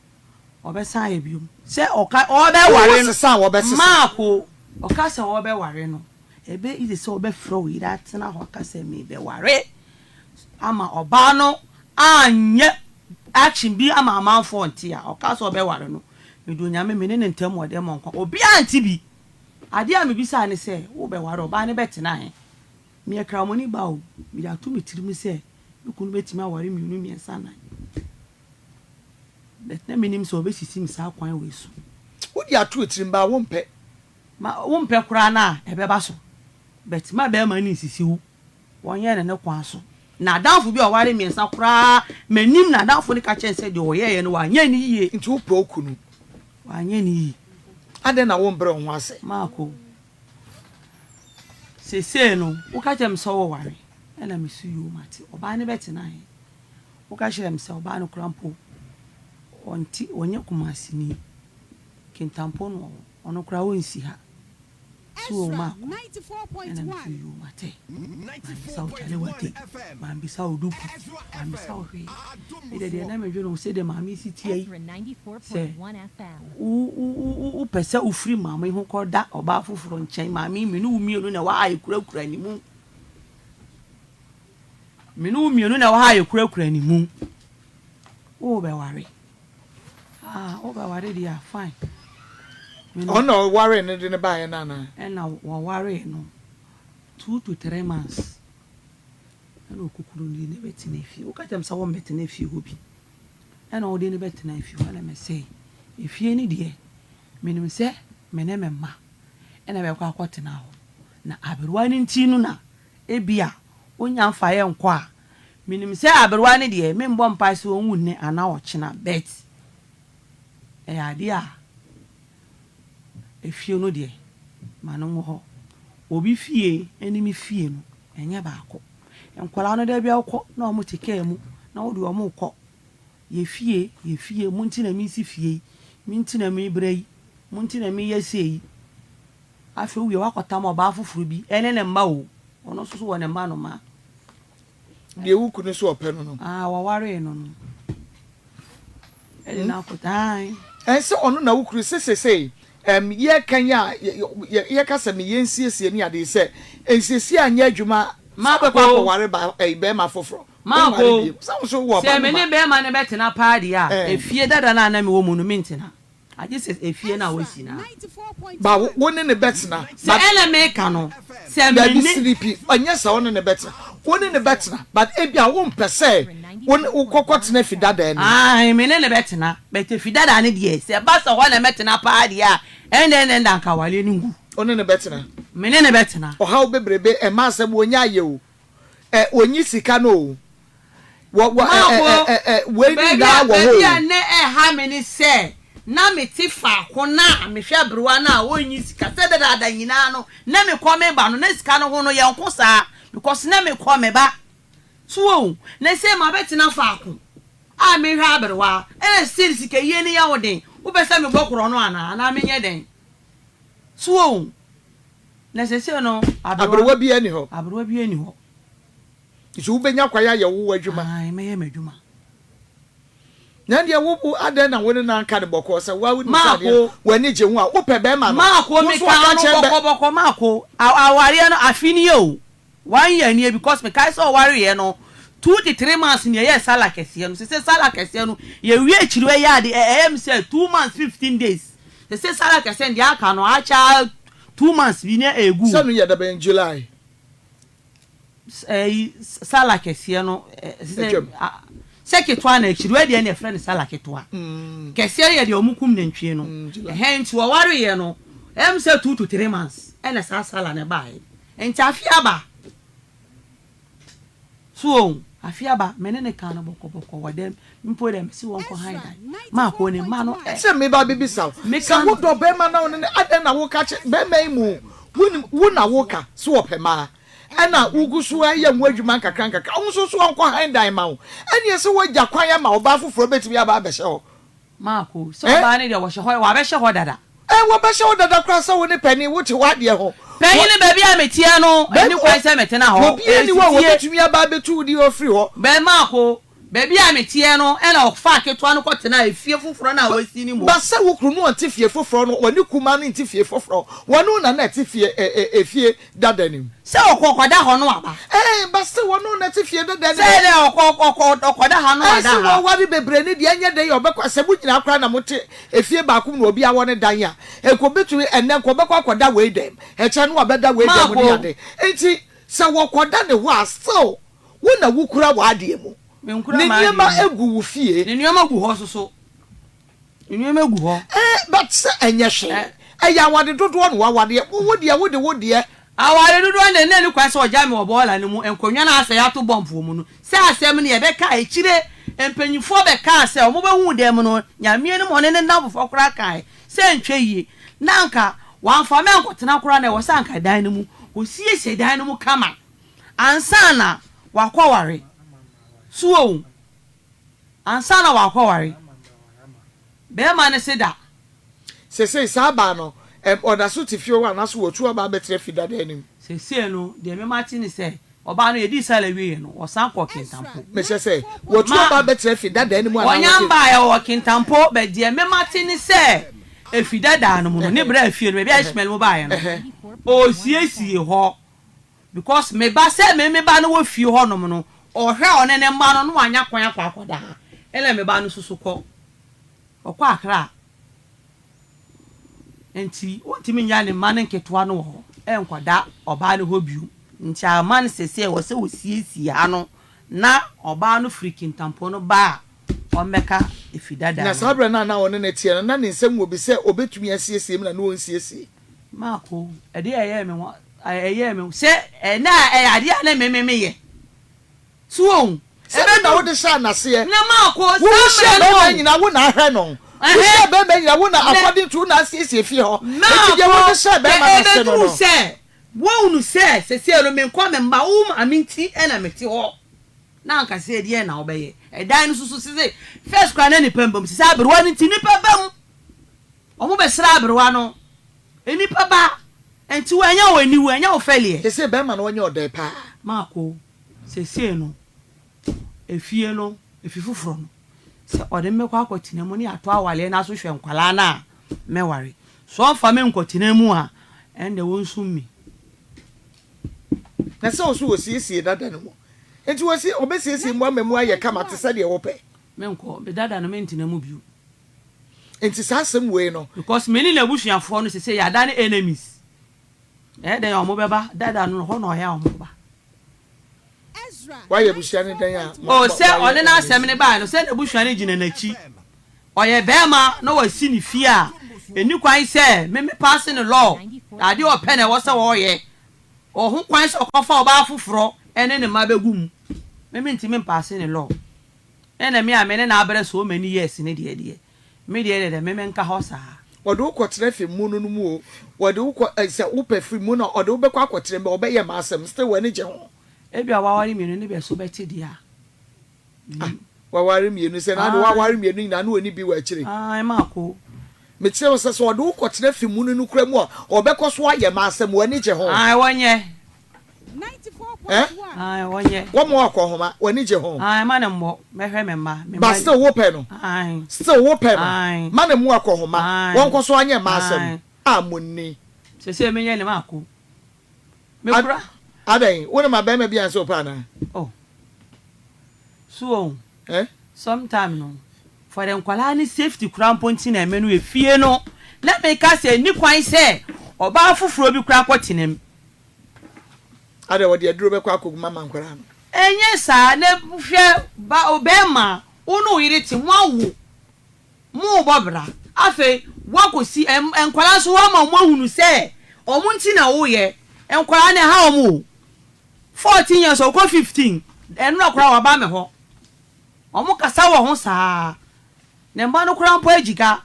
a, ɔbɛsan ayɛ biom. Sɛ ɔka ɔbɛware no, Wosesa a wɔbɛsesa. Maako, ɔka sɛ ɔbɛware no, ɛbɛ easy sɛ ɔbɛfrɛ wo yere atena hɔ aka sɛ merebɛware ama ɔbaa no anyɛ action bi ama amanfoɔ nte a, ɔka sɛ ɔbɛware no, mede Onyame me ne no ntam wɔ dɛm ɔnkwa, obiara nte bi. Adeɛ a mebisaa ne sɛ, wobɛware ɔbaa no bɛtena he? Meyɛ Kramoni ba o, mede ato me tirim sɛ me kunu bɛtumi aware mmienu, mmiɛnsa, nnan. But na mennim sɛ ɔbɛsisi me saa kwan wei so. Wode ato wo tirim but wompɛ. Ma wompɛ koraa no a, ɛbɛba so. But mma barima no nsisi wo. Wɔnyɛ no ne kwan so. N'adamfo bi a ɔware mmiɛnsa koraa, m'anim n'adamfo no ka kyerɛɛ no sɛ deɛ ɔyɛeɛ no wanyɛ no yie. Nti wopɛ wo kunu? Wanyɛ no yie. Adɛn na wombrɛ wo ho ase? Marco, Seesei no, woka kyerɛ me sɛ woware, ɛna mese yoo mate. Ɔbaa no bɛtena he? Woka kyerɛɛ me sɛ ɔbaa no koraa mpo, ɔnte, ɔnyɛ Kumasini. Kintampo na ɔwɔ. Ɔno koraa ɔnsi ha. So wɔ Marco, ɛna mese yoo mate. Mambisa wo kyale wate, mambisa wo duku, mambisa wo hwee. Me deɛ deɛ na medwene ho sɛdeɛ maame yi si teɛ yi, sɛ wopɛ sɛ wofiri maame yi ho kɔda ɔbaa foforɔ nkyɛn, maame yi me ne wo mmienu na ɛwɔ ha a yɛkurakura ne mu. Me ne wo mmienu na ɛwɔ ha a yɛkurakura ne mu. Wobɛware. Ah, wobɛware deɛ a, fine. Ɔno na ɔwaree no de no baeɛ no anaa? Ɛna wɔwaree no. 2 to 3 months ɛna okukuru no de no bɛtena fie. Woka kyerɛ me sɛ wɔmmɛtena fie hɔ bi. Ɛna wode no bɛtena fie hɔ ɛna mesɛe. Efie no deɛ, menim sɛ me ne me mma ɛna bɛkɔ akɔtena hɔ. Na aberewa no nti no na ebia onya mfaeɛ nkɔ a, menim sɛ aberewa no deɛ, membɔ mpae sɛ ɔnwu nnɛ anaa ɔkyena but ɛyɛ adeɛ a efie no deɛ, ma no nwɔ hɔ. Obi fie ne me fie no, ɛnyɛ baako. Nkwadaa no da bi a wokɔ na wɔte kaa mu na wode wɔn rekɔ. Yɛ fie, yɛ fie, mo nti na meresi fie yi, me nti na merebrɛ yi, mo nti na mereyɛ sei yi. Afei wowie a woakɔtam ɔbaa foforɔ bi ne ne mma o, ɔno nso so wɔ ne mma nnomaa. Deɛ wo kunu nso ɔpɛ no no. Ah, wɔwaree no no. Ɛde no akɔ, ae. Ɛnsɛ ɔno na wo kunu sɛ sesei ɛm yɛka yi a yɛka sɛ meyɛ nsiesie ne adeɛ sɛ nsiesie anyɛ adwuma sɛ wobɛkɔ akɔware ba ɛyi bɛrima foforɔ wonware bio sɛ wo nso wowɔ ba Sɛ me ne bɛrima no bɛtena paa deɛ a, efie dada no a na mewɔ mu no mentena. Agye sɛ efie no a wɔasi no a. Ba wo ne no bɛtena. Sɛ ɛna meka no, sɛ me ne. Dabi Silipi, ɛnyɛ sɛ wo ne no bɛtena. Wo ne no bɛtena, but ebia wompɛ sɛ wo ne wokɔ kɔtena fi dada no mu. Aane, me ne no bɛtena, but efi dada no deɛ, sɛ ɛba sɛ hɔ na mɛtena paa deɛ a, ɛnde ɛnde anka awareɛ no ngu. Wo ne no bɛtena. Me ne no bɛtena. Ɔhaw bebrebe, ɛmma asɛm, wɔnnya ayɛ o, ɛ, wɔnyi sika no o. Wɔ wɔ ɛ ɛ ɛ ɛ wei ne Baabi nyinaa a wɔ hɔ baabi a o. na ɛha me ne sɛ na mete faako na mehwɛ aberewa no a ɔnyi sika sɛ dadaada nyinaa no na mekɔ meba no na sika no ho no yɛnko saa because na mekɔ meba so wohu na sei mabɛtena faako a mehwɛ aberewa ɛna still sika yie no yɛ wo den wopɛ sɛ mebɔ korɔ no anaa anaa menyɛ dɛn so wohu na sɛsei no aberewa Aberewa biara nni hɔ. aberewa biara nni hɔ. Nti wobɛnya kwan ayɛ wo w'adwuma. Ae, mɛyɛ m'adwuma. Na ɛndeɛ wo wo adɛn na wo ne no anka no bɔkɔɔ sɛ wo ara wonim sɛ adeɛ no Maako. w'ani gye ho a wopɛ bɛrima no Maako, wo nso mekaa waka no kyerɛ bɛ. bɔkɔbɔkɔ Maako, awareɛ no afe nie o, one year nie because mekae sɛ ɔwareeɛ no 2 to 3 months na yɛyɛɛ sala kɛseɛ no, sese sala kɛseɛ no yɛwie akyiri hɔ yɛ ade ɛyɛ me sɛ 2 months 15 days, sese sala kɛseɛ no deɛ aka no akyɛ ara 2 months bi na ɛgu Sɛ o. no yɛ dabɛn July. Ɛyi sala kɛseɛ no sɛ Atwam. sɛ ketewa na akyiri wei deɛ na yɛfrɛ no sala ketewa. Kɛseɛ no yɛ deɛ wɔn kum nantwie no. July. Ɛhɛn nti wɔwareeɛ no ɛm sɛ 2 to 3 months ɛna saa sala no baeɛ. Nti afe aba. So o afe aba me ne ne kaa no bɔkɔbɔkɔ wɔ dɛm mpo dɛ mesi wɔn kɔ han dan maakɔ ne mma no ɛ. Sɛ meba bebisa wo Meka sɛ no. wodɔ bɛrima na wo ne no adɛn na woka kyerɛ bɛrima yi mu wonim wo na woka sɛ ɔpɛ mmaa ɛna wogu so yɛ ho adwuma nkakra nkakra wo nso so ɔnkɔ han dan ma wo ɛneɛ sɛ woagya kwan ama ɔbaa foforɔ bɛtumi aba abɛhyɛ hɔ. Maako sɛ Eh? ɔbaa no deɛ wɔhyɛ hɔ wabɛhyɛ hɔ dada. Eh, wɔbɛhyɛ wo dada koraa sɛ wo ne panin wote w'adeɛ ho. Panyin baabi a meteɛ no ɛni kwan sɛ metena hɔ. Obiara ni hɔ a Ɛsitie. wɔbɛtumi aba abɛtu wo deɛ ɔfiri hɔ. Bɛn Maako baabi a meteɛ no ɛna ɔfaa ketewa no kɔtenaa efie foforɔ no a wɔasi no mu. Ba sɛ wo kunu no ɔnte fie foforɔ no, ɔne kumaa no nte fie foforɔ, wɔne wo na na ɛte fie ɛ ɛ efie dada no mu. Sɛ ɔkɔ ɔkɔda hɔ no aba. Ɛɛ, ba sɛ wɔne wo na ɛte fie dada no mu. Sɛ dɛ ɔkɔ ɔkɔ ɔkɔda ha no Ɛɛ, ada sɛ ha. wɔware bebree no deɛ ɛnyɛ dɛn a ɔbɛkɔ, sɛ mo nyinaa koraa na mote efie baako mu na obiara wɔ ne dan a, nka ɔbɛtumi, ɛnnɛ nka ɔbɛkɔ akɔda wei dɛm, ɛkyɛ no wabɛda wei dɛm ne Maako. ade. Nti sɛ wɔkɔda ne hɔ a, still wo na wokura w'adeɛ mu. Menkura Ne m'adeɛ nneɛma mu. gu wo fie. Ne nneɛma gu hɔ soso. Ne nneɛma gu hɔ. Eh, but sɛ ɛnyɛ hwee. Eh. Ɛyɛ awade dodoɔ na wawadeɛ. Wo wo deɛ wode wo deɛ. Aware dodoɔ no na ɛnni kwan sɛ ɔgyae me wɔ bɔɔla no mu nkonnwa no a asɛe ato bɔmp wɔ mu no. Sɛ asɛm no yɛbɛka a, akyire mpanyinfoɔ bɛkaa sɛ wɔbɛhuu dɛm no, Nyame anim ɔne ne nnamfofoɔ koraa kae sɛ ɛntwa yie. Na anka wamfa me ankɔtena koraa na ɛwɔ sɛ anka dan no mu, ɔsiesie dan no mu kama ansa na wakɔware. So wohu? Ansa na wakɔware. Barima no se da. Seesei saa baa no, ɛm, ɔda so te fie hɔ anaasɛ watu aba abɛtena fi dada anim? Seesei no, deɛ me mate ne sɛ, ɔbaa no, yɛdii Sala wieeɛ no, ɔsan kɔɔ Kintampo. Mekyerɛ sɛ, watu Ma, aba abɛtena fi dada anim anaa ɔnya wɔte. mbaeɛ, ɔwɔ Kintampo, but deɛ me mate ne sɛ, efi dada no mu no, ne Ɛhɛn, bra fie no, baabi a ɛhɛn, Ishmael mo baeɛ no, ɛhɛn. ɔresiesie hɔ. Because me ba, sɛ me me ba no wɔ fie hɔnom no, ɔhwɛ ɔne ne mma no, na wanya kwan akɔ akɔda ha, ɛna me ba no nso so kɔ. Ɔkɔ Accra nti ɔntumi nnya ne mma no nketewa no wɔ hɔ nkɔda ɔbaa no hɔ bio. Nti ama no seesei ɛwɔ sɛ ɔsiesie ha no na ɔbaa no firi Kintampo no ba a ɔmmɛka efi dada Na no saa mu. berɛ no a na ɔne no teɛ no, na ne nsam wɔ bi sɛ ɔbɛtumi asiesie mu na na ɔnsiesie. Marko, ɛdeɛ a ɛyɛɛ me nwa, ɛyɛɛ me sɛ ɛnɛ a ɛyɛ adeɛ a na me me meyɛ. So wohu? Sɛ me na wode hyɛɛ n'aseɛ. Na makɔ Wo saa wohyia mmerɛ no bɛrima o. nyinaa wo na ahwɛ no. Ɛhɛn. Wohyia bɛrima nyinaa wo na Na according to wo na asiesie fie hɔ. Enti deɛ wode makɔ hyɛɛ na bɛrima no ase no ɛbɛduru no. sɛ wohunu sɛ seesei no menkɔ me mma wo maame nti na mete hɔ. Na anka sɛ ɛdeɛn na wobɛyɛ? Ɛdan no nso so sese first koraa na nnipa mba mu sese aberewa no nti nnipa ba mu. Wɔbɛsra aberewa no. Nnipa ba nti wo ɛnyɛ wo aniwu ɛnyɛ wo fɛleɛ. Sesei bɛrima no ɔnyɛ ɔdɛɛ paa. Marko, Seesei no, efie no, efi foforɔ no, sɛ ɔde me bɛkɔ akɔtena mu ne yɛato awareɛ no aso hwɛ nkwadaa no a, mɛware. Sɛ ɔmfa me nkɔtena mu a, ɛnde ɔnsum me. Na sɛ ɔso ɔsiesie dada no mu nti ɔsi ɔbɛsiesie mu ama mu ayɛ kama te sɛ deɛ wopɛ. Menkɔ, me dada no mentena mu bio. Nti saa asɛm wei no. Because me ne n'abusuafoɔ no seesei yɛadane enemies. Ɛyɛ dɛn a wɔbɛba dada no hɔ na ɔyɛ a wɔba. Wayɛ abusua no dɛn a Oh, sɛ moayɛ ɔne enemies? n'asɛm no baeɛ no, sɛ n'abusua no gyina n'akyi. Ɔyɛ barima na wasi ne fie a, ɛnni kwan sɛ me me paase no law. Adeɛ a ɔpɛ na ɛwɔ sɛ ɔyɛ. Ɔwɔ ho kwan sɛ ɔkɔfa ɔbaa foforɔ ne ne mma bɛgu mu. Me mentumi mpaase no law. Ɛna me a me ne no abrɛ so many years no deɛ deɛ, me deɛ deɛ me menka hɔ saa. Wɔde wo kɔtena fi mu no no mu o, wɔde wo kɔ eh, sɛ wopɛ firi mu no a, ɔde wo bɛkɔ akɔtena mu, ɔbɛyɛ m'asɛm, still w'ani gye ho. Ebia waware mienu ne bɛ so bɛte deɛ a, Ah, mennim. waware mienu sɛ na ade Ae. waware mienu nyinaa na ɔni bi wɔ akyire. Ae, Marko. Mekyerɛ wo sɛ, sɛ ɔde wo kɔtena fi mu no no kura mu a, ɔbɛkɔ so ayɛ m'asɛm, w'ani gye ho. Ae, wɔnyɛ. Eh? Ae, wɔnyɛ. Wɔma wo akɔnhoma, w'ani gye ho. Ae, ma no mmɔ, mɛhwɛ me mma, me But mma. still wopɛ no. Ae. Still wopɛ no. Ae. Ma no mmu akɔnhoma, Ae. wɔnkɔ so anyɛ m'asɛm. Ae. A monni. Seesei menyɛ ne mako. Me Ad, kura. adɛn, wo ne ma barima bi ansɛ wopɛ anaa? Oh. So wɔn. Eh? Sometime no, for the nkwadaa no safety koraa mpo nti na ɛmɛ no efie no, na meka sɛ nni kwan sɛ ɔbaa foforɔ bi koraa kɔ tena mu. Adɛn, wɔde aduro bɛkɔ akɔgu mama nkwadaa no? Ɛnyɛ saa, na hwɛ ba ɔbɛɛma, wo ne wo yere te, mo awo, mo rebɔ bra, afei woakɔsi, nkwadaa nso woama wɔn ahunu sɛ wɔn nti na woyɛ, nkwadaa no ɛha wɔn o. 14 years ɔkɔ 15 ɛnora koraa waba me hɔ ɔmo kasa wɔ ho saa ne mma no koraa mpo agyika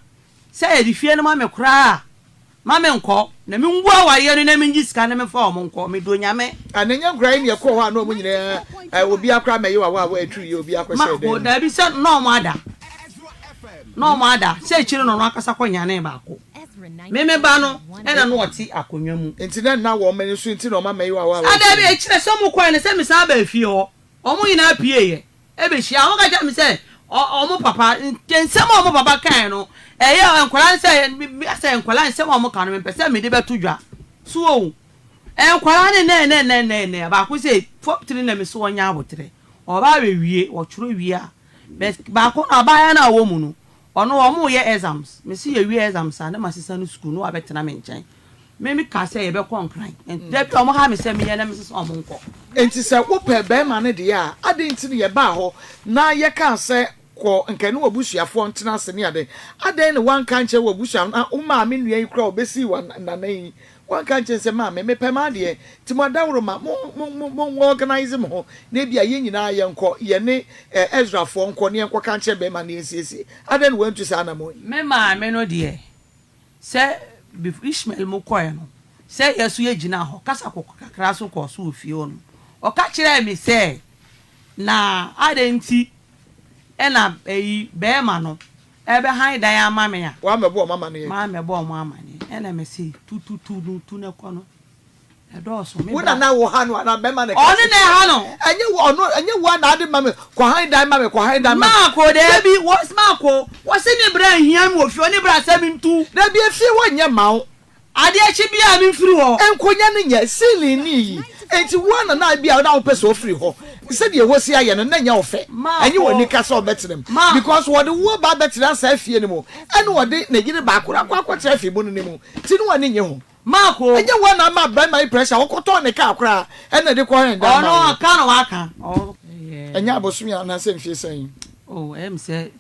sɛ yɛde fie no ma me koraa a ma me nkɔ na me ngu awareɛ no na me ngye sika na me fa ɔmo nkɔ me dɔ nyame. Ah na ɛnyɛ nkoraa yi na ɛkɔɔ hɔ a na ɔmo nyinaa eh obiara koraa mɛyew awa awa aturu yie obiara kɔ Ma hyɛɛ dan mu. daabi sɛ na ɔmo ada na ɔmo ada sɛ akyire no ɔno ankasa kɔ nyanee baako. Me me ba no na na ɔte akonnwa mu. Nti na nna wɔn ani so nti na ɔma mɛyew awa awa Ah, aturu dabi, yie. ɛkyerɛ sɛ wɔn kɔɛ no sɛ mesan baa fie hɔ. Wɔn nyinaa pieeɛ bɛhyiaa. Wɔka kyerɛɛ me sɛ ɔ, wɔn papa, nsɛm a wɔn papa kaeɛ no, ɛyɛ nkwadaa no sɛ, me, me, asɛ nkwadaa nsɛm a wɔka no, mempɛ sɛ mede bɛto dwa. So wohu? Nkwadaa no nnɛ, nnɛ, nnɛ, nnɛ, nnɛ, baako sɛ, fɔptiri na me so wɔnyɛ aboterɛ. Ɔba abɛwie, wɔtwerɛ wie a, but baako no, abaayewa no a ɔwɔ mu no, Ɔno ɔmo yɛ exams, me se yɛwie exams a na masesa no sukuu na wabɛtena me nkyɛn. Me me kaa sɛ yɛbɛkɔ Nkran, nti da bi a ɔmo ha me sɛ menyɛ na me se sɛ ɔmo nkɔ. Enti sɛ wopɛ barima no deɛ a, adɛn nti na yɛbaa hɔ na yɛkaa sɛ kɔ nka ne w'abusuafoɔ ntena ase ne ade? Adɛn na woanka ankyerɛ w'abusuafoɔ na wo maame nua yi koraa a ɔbɛsii wo nana yi, woanka ankyerɛ no sɛ maame mepɛ m'adeɛ nti mo adaworoma mo mo mo mo organise mo ho na ebia yɛn nyinaa yɛnkɔ yɛne eh, Ezrafoɔ nkɔ na yɛnkɔka nkyerɛ barima no yɛnsiesie. Adɛn na woantu saa anammɔn yi? Me maame no deɛ, sɛ. Before Ishmael mo kɔɛ no, sɛ yɛ so yɛ gyinaa hɔ, kasa kɔkɔ kakra so kɔɔ so wɔ fie hɔ nom. Ɔka kyerɛɛ me sɛ, na adɛn nti na ɛyi bɛɛma no ɛbɛhan dan ama me a. Wammɛbɔ wɔn amaneɛ. Mammɛbɔ wɔn amaneɛ. Ɛna me se, tu tu tu no, tu no kɔ no. Ɛdɔɔso, me Wo bra. na na wo ha no anaa bɛrima na ɛka Ɔno na ɛha no. Ɛnyɛ wo, ɔno, ɛnyɛ wo a na ade ma me, kɔ han dan ma me, kɔ han dan ma me. Maako, daabi, wɔ, Maako, wɔse ne bra nhia me wɔ fie, ɔne bra sɛ mentu. Daabi, efie hɔ nyɛ mma wo. Adeɛ kye biara memfiri hɔ. Nkonya no nyɛ, ceiling no yi, enti wo ara na na ebia na wopɛ sɛ ofiri hɔ. Sɛdeɛ ɛhɔ si ayɛ no, na ɛnyɛ wo fɛ. Ɛnyɛ Maako, w'anika sɛ ɔbɛtena mu. ma. Because wɔde wo aba abɛtena saa fie no mu, ɛna wɔde ne yere baako no akɔ akɔtena fie mu no no mu, nti na w'ani nnye ho. Marko. Ɛnyɛ wo na ama barima yi pressure, ɔkɔtɔɔ ne car koraa ɛna ɛde kɔ hɛn dan Ɔno maa wo. ɔka na waka. Ɛnyɛ abosome anaasɛ mfie sɛn? Oh, ɛyɛ me sɛ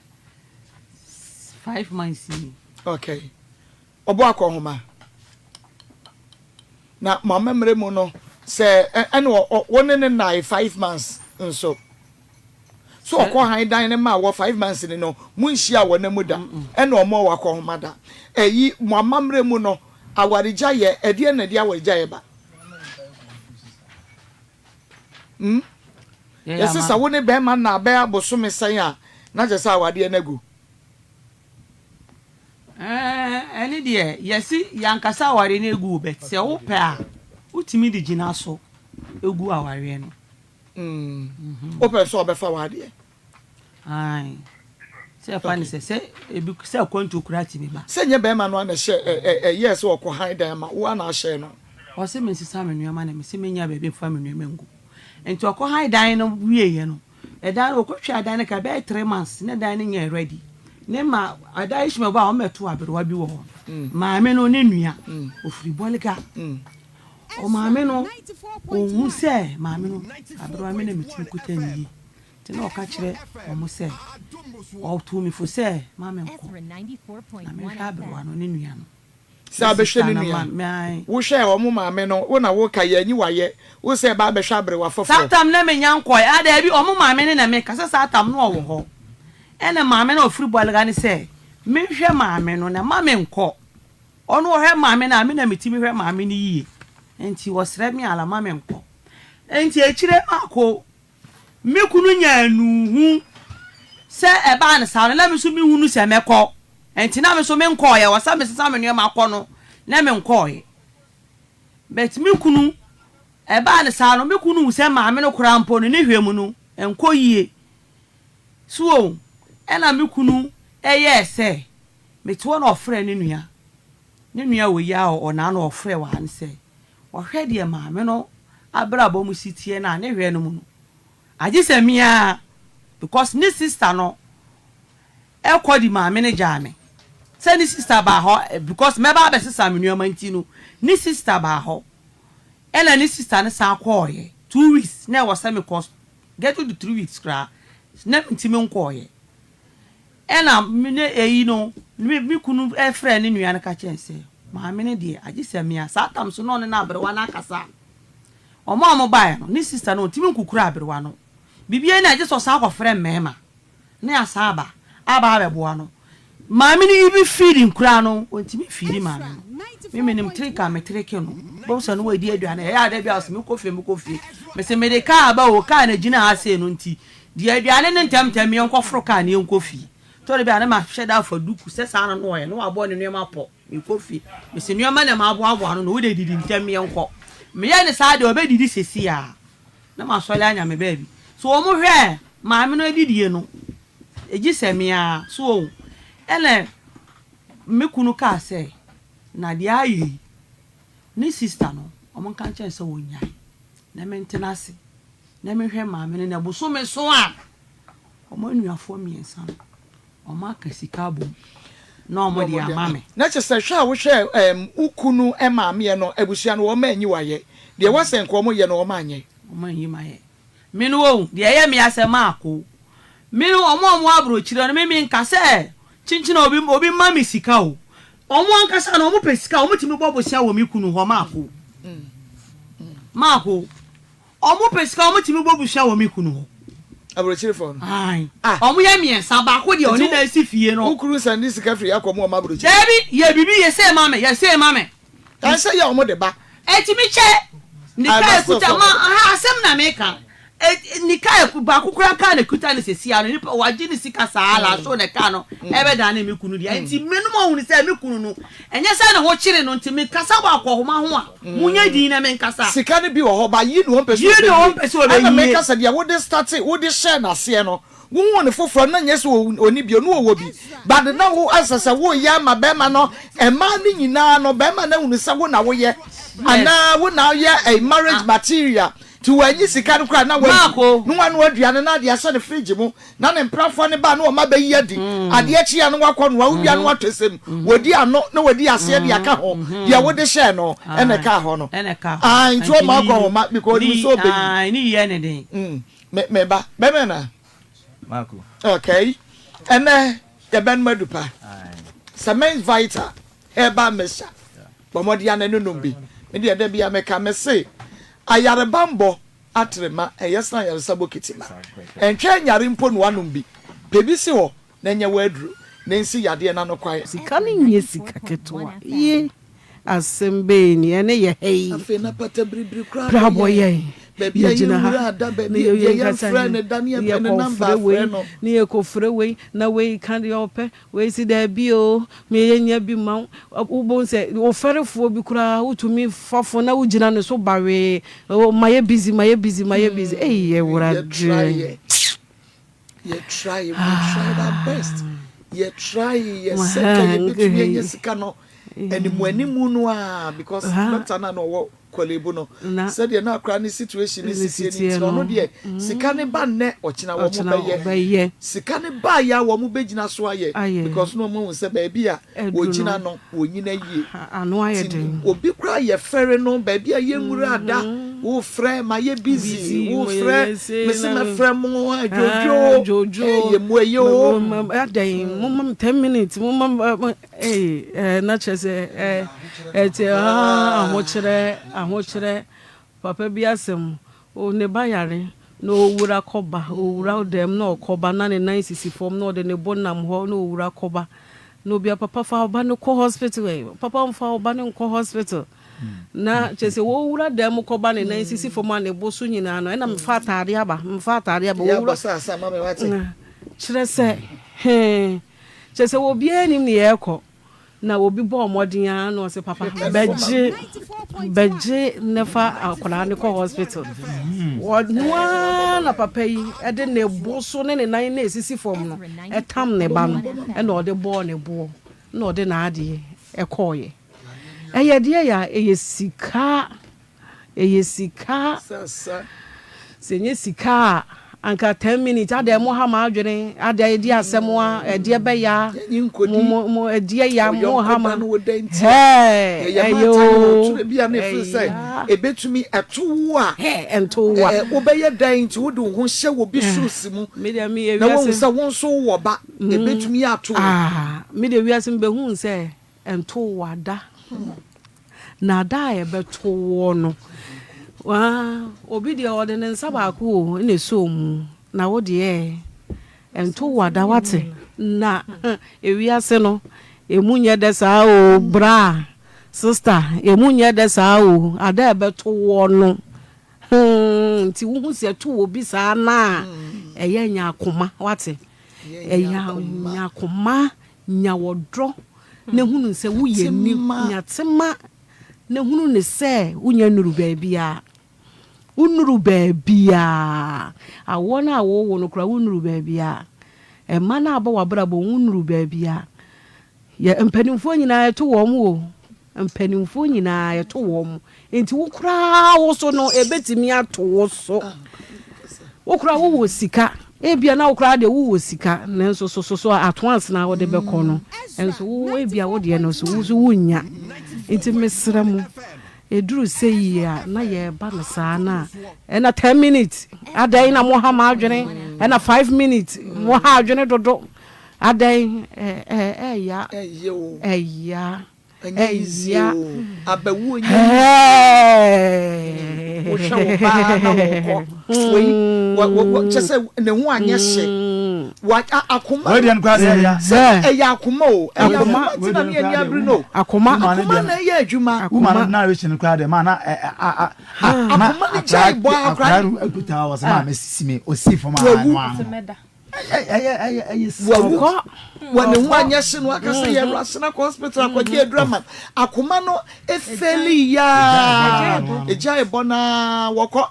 5 months ni. Okay. Ɔbɔ akɔnhoma. Na mo amammerɛ mu no, sɛ ɛna wo ne no nnae 5 months nso. So Sɛ. ɔkɔ han dan no maa wɔ 5 months ni no, monhyiaa wɔ nna mu da, ɛna ɔmmɔɔ wo akɔnhoma da. Ɛyi, mo amammerɛ mu no, awaregyaeɛ, ɛdeɛn na ɛde awaregyaeɛ ba? Hmm? Yɛyɛ Yɛse ama. sɛ wo ne bɛrima nna bɛyɛ abosome sɛn a, na kyerɛ sɛ awadeɛ no agu. Ɛɛ, ɛne deɛ, yɛse yɛankasa awareɛ no agu o, but sɛ wopɛ a, wotumi de gyina so gu awareɛ no. Wopɛ sɛ ɔbɛfa w'adeɛ. Ae. Sɛ ɛfa ne sɛ, sɛ ebi sɛ akwantuo koraa tumi ba. Sɛ nyɛ bɛrima no ara na ɛhyɛ ɛ ɛ ɛyɛɛ sɛ ɔkɔ han dan ma wo ara na ahyɛɛ no. Ɔse mensesa me nnoɔma na mese mennya baabi mfa me nnoɔma ngu. Nti ɔkɔ han dan no wieɛ no, ɛdan no ɔkɔtwaa dan no ka ɛbɛyɛ 3 months na dan no nyɛɛ ready. Ne ma ɛda Ishmael ba a ɔmmɛto aberewa bi wɔ hɔ. Maame no ne nua, ɔfiri Bolga. Ɔmaame no, ɔhu sɛ maame no, aberewa me na metumi kuta no yie. Nti na ɔka kyerɛ wɔn sɛ, ɔtuu me fo sɛ ma menkɔ na menhwɛ aberewa no ne nua no. Sɛ Ne abɛhwɛ sista ne no nua. ma me ae. Wohwɛɛ wɔn maame no, wo na woka, yɛanyi wo ayɛ, wo sɛ ɛba abɛhwɛ aberewa Saa foforɔ. tam na menya nkɔe. Ah, daabi, wɔn maame no na meka sɛ saa tam no ɔwɔ hɔ. Ɛna maame no a ɔfiri Bolga no sɛ menhwɛ maame no na mma menkɔ. Ɔno ɔhwɛ maame no a, me na metumi hwɛ maame no yie. Enti ɔsrɛ me ara ma menkɔ. Enti akyire mako, me kunu nyaa nnuhu sɛ ɛbaa no saa no, na me nso mehunu sɛ mɛkɔ. Enti na me nso menkɔeɛ. Ɛwɔ sɛ mesesa me nneɛma kɔ no, na menkɔeɛ. But me kunu, ɛbaa no saa no, me kunu hu sɛ maame no koraa mpo no, ne hwɛ mu no, ɛnkɔ yie. So wohu? Ɛna me kunu yɛɛ sɛ Mete hɔ na ɔfrɛɛ ne nua, ne nua wɔ yi a ɔnaa na ɔfrɛɛ wɔ ha no sɛ ɔhwɛ deɛ maame no abrabɔ mu si teɛ no a ne hwɛ no mu no agye sɛ me ara because ne sister no ɛkɔ di maame no gyaa me sɛ ne sister baa hɔ because mɛba abɛsesa me nneɛma nti no ne sister baa hɔ ɛna ne sister no san kɔɔyɛ 2 weeks na ɛwɔ sɛ mekɔ get to 3 weeks koraa na mentimi nkɔɔyɛ. Ɛnna me ne eyi no, me me kunu frɛɛ ne nua no ka kyerɛɛ no sɛ, Maame no deɛ, agye sɛ me a. Saa tam so na ɔne no aberewa no akasa. Wɔn a wɔbaeɛ no, ne sista no, ɔntumi nkukuru aberewa no. Biribiara ni a, agye sɛ ɔsan kɔfrɛ mmarima na yɛasan aba aba abɛboa no. Maame no even feeding koraa no, ɔntumi mfiidi maame no. Me menim trick a metreke no. Wobɛhu sɛ no wadi aduane. Ɛyɛ a da bi a ɔse mekɔ fie, mekɔ fie. Mese mede kaa aba o, kaa na ɛgyina ha sei no nti, Di aduane no ntɛmntɛm, yɛnkɔforo kaa na yɛnkɔ fie. Tɔ da bi a na mahyɛ da afa duku sɛ saa na na ɔyɛ, na wabɔ ne nneɛma pɔ. Mekɔ fie. Mese nneɛma na maboaboa ano no, wo deɛ didi ntɛm yɛnkɔ. Meyɛ no saa deɛ ɔbɛdidi seesei ara. Na masɔre anya me baabi. So wɔhwɛɛ maame no adidie no, gye sɛ me ara. So wɔhu? Ɛnna me kunu kaa sɛ, Na deɛ ayɛ yi, ne sista no, wɔnka nkyerɛ no sɛ ɔnnyae na mentena ase. Na mehwɛ maame no na bosome so a, wɔn anuafoɔ mmiɛnsa no, wɔaka sika abom na wɔde ama me. Na kyerɛ sɛ hwɛ a wohwɛ ɛɛm wo kunu maameɛ no abusua no wɔn anyi wo ayɛ. Deɛ ɛwɔ sɛ nka wɔn yɛ no wɔn anyɛ. Wɔn anyi m'ayɛ. Me no wohu, deɛ ɛyɛ me ya sɛ maako. Me no wɔn a wɔwɔ aburokyire no me menka sɛ kyenkyen a obi obi mma me sika o. Wɔn ankasa no wɔn pɛ sika a wɔtumi bɔ bosea wɔ me kunu hɔ maako. Maako. Ɔmo pɛ sika ɔmo tumi bɔ busua wɔ me kunu hɔ. Aburokyirifoɔ no? Ae. Ah. Wɔn yɛ miɛnsa, baako deɛ ɔne na esi fie no. Wo kunu sɛnde sika firi akɔ mu ɔma aburokyiri? Daabi, yɛ biribi yɛ sei ma me, yɛ sei ma me. Ɛnsɛ yɛ wɔn de ba. Ɛtumi kyɛ. Ne kaa ekuta ma aha asɛm na meka. Ne kaa eku baako koraa kaa na ekuta no sɛsi ano nipa wagye ne sika saa la so ne kaa no ɛbɛdan ne me kunu deɛ. Nti me no mo ahunu sɛ me kunu no ɛnyɛ sɛ ne ho kyere no nti me kasa wɔ akɔhoma ho a mo nyɛ din na me nkasa. Sika no bi wɔ hɔ ba yi na wɔn pɛ sɛ Yi na wɔn pɛ sɛ ɔbɛyie. Ɛna meka sɛ deɛ wode starte wode hyɛɛ no aseɛ no Wohuu no foforɔ no na nyɛ sɛ ɔnni bio, na ɔwɔ bi but na wo ɛsɛ sɛ woyɛ ama bɛrima no, mmaa no nyinaa no bɛrima no ahunu sɛ wo na woyɛ anaa wo na woyɛ marriage material nti wanyi sika no koraa na wayi na wanoa aduane na ade ahyɛ no fridge mu na ne mprafoɔ no ba na wɔma bɛyi adi adeɛ kye a na wakɔ noa wowia na watɔ sɛm wɔdi ano na wɔdi aseɛ de aka ho deɛ wode hyɛɛ no ɛna ɛkaa hɔ no nti ɔma akɔ homa because ɔnim sɛ ɔbɛyi. Me me ba bɛmɛ na. Marco. Okay. Ɛnɛ yɛbɛnom adupa. Cement Vita herbal mixture. Bɔ mmɔden ana no nom bi. Me deɛ da bia meka me se ayarebanbɔ atere ma ɛyɛ sene ayaresa bokiti ma. Ɛntwɛn nyare mpo na wanom bi. Pɛ bi si hɔ na ɛnyɛ w'aduro na ɛnsi yadeɛ no ano kwan. Sika no nyɛ sika ketewa. Ye asɛm bɛn ni ɛne yɛ ha yi. Afei na pata biribiri koraa Bra bɔ bɔ yɛn. yɛn. Baabi a Yɛgyina ha yɛnwura da, na baabi a yɛ deɛ yɛnkasa yɛmfrɛ no da ne ne yɛpɛ ne number yɛkɔfrɛ wei afrɛ no. ne yɛkɔfrɛ wei na wei ka deɛ ɔpɛ wei se daabi oo me yɛnya bi ma wo. Wobɛhu sɛ wo fɛrefoɔ bi koraa wotumi fa fon na wogyina ne so bawee oo mayɛ busy mayɛ busy mayɛ busy ei Yɛ Awurade. try yɛ. Yɛ try we tried our best yɛ try yɛ sɛ ka yɛbɛtumi anya sika no animuanimu no a because doctor no a na ɔwɔ Korle Bu no sɛdeɛ na akora ne situation ne sitie no nti no ɔno deɛ sika no ba nnɛ ɔkyena wɔn bɛyɛ sika no ba yɛ a wɔn bɛgyina so ayɛ because na wɔn ahu sɛ baabi a wɔgyina no wɔnyina yie nti obi koraa yɛ fɛre no baabi a yɛnwura da wofrɛ mayɛ busy wofrɛ mese mɛfrɛ mo a dwodwo ɛyɛ mu ɛyɛ o adɛn moma m 10 minutes moma na kyerɛ sɛ ɛte ahokyerɛ ahokyerɛ papa bi asɛm O ne ba yare, na owura kɔba, owura dɛm na ɔkɔba na ne nan sisi fam na ɔde ne bo nam hɔ na owura kɔba na obia papa fa wo ba no kɔ hospital ɛ papa nfa wo ba no nkɔ hospital na kyerɛ sɛ wɔwura dɛm kɔba ne nan sisi fam a ne bo so nyinaa no ɛna mefa ataade aba mefa ataade aba wɔwura kyerɛ sɛ hee kyerɛ sɛ obiara nim ne yɛrekɔ Na obi bɔɔ mmɔden ara na ɔse papa bɛgye bɛgye ne fa akwadaa no kɔ hospital. Ɔno ara na papa yi de ne bo so ne ne nan na esisi fam no ɛtam ne ba no ɛna ɔde bɔɔ ne boɔ na ɔde n'adeɛ ɛkɔɔyɛ. Ɛyɛ deɛ ya ɛyɛ sika. Ɛyɛ sika. Sɛ ɛnyɛ sika a, anka ten minutes adɛn mo ha m'adwene adɛn ɛdi asɛm a ɛdeɛ bɛya mo mo mo ɛdeɛ ya mo ha ma hɛɛ ɛyɛ o ɛya ebetumi ɛto wo a hɛɛ ɛnto wo a wobɛyɛ dɛn nti wode wo ho hyɛ wɔ bi shoes mu na wohu sɛ wo nso wowɔ ba ebetumi ato wo. Ah me deɛ wiase mebɛhu sɛ ɛnto wo a da. Na da a ɛbɛto woɔ no, waa, obi deɛ ɔde ne nsa baako o na ɛsɔɔ mu, na wo deɛ ɛnto wo ada wate. Na ewiase no, ɛmu nyɛ dɛ saa o, bra, sista, ɛmu nyɛ dɛ saa o, ada a ɛbɛto woɔ no, hmm, nti wohu sɛ ɛto obi saa no a, ɛyɛ nya akoma wate, ɛyɛ nya akoma. Nya ɔdɔ na hunu sɛ woyɛ ni. Nya tema na hunu no sɛ wonnya nnuru baabiara. Wonnuru baabiara. Awoɔ no a wowo no koraa wonnuru baabiara. Mma no a abɔ w'abrabɔ mu wonnuru baabiara. Yɛ mpanimfoɔ nyinaa ɛto wɔn o. Mpanimfoɔ nyinaa ɛto wɔn. Nti wo koraa wo so no ɛbɛtumi ato wo so. Wo koraa wowɔ sika, ebia na wo koraa deɛ wowɔ sika nanso so so so ato ansa na wode bɛkɔ no nso wo ebia wo deɛ no so wo so wonnya. Nti mesrɛ mo ɛduru sɛ yie a na yɛreba no saa no a ɛna 10 minutes adɛn na moha m'adwene ɛna 5 minutes moha adwene dodo adɛn ɛɛya ɛya. Ɛnyɛ easy o. Abawuo nyɛ easy. Wohwɛ wo ba na wɔkɔ. Wei wɔ wɔ kyɛ sɛ ne ho anyɛ hye. Wa akoma. Wei deɛ no koraa sɛ ɛya. Sɛ ɛyɛ akoma o. Ɛyɛ akoma nti na ne ani abere no. Akoma. Akoma na ɛyɛ adwuma. Woma no narration no koraa deɛ ma na ɛ a a Akoma no gyae bɔ ara koraa. Akora no akuta hɔ sɛ maame sisi me osi fam a ano ano. Wawu wɔ ne ho anyɛ hye no aka sɛ yɛwura asena kɔ hospital akɔgye aduru ama akoma no efeli yaa egya ebɔ naa wɔkɔ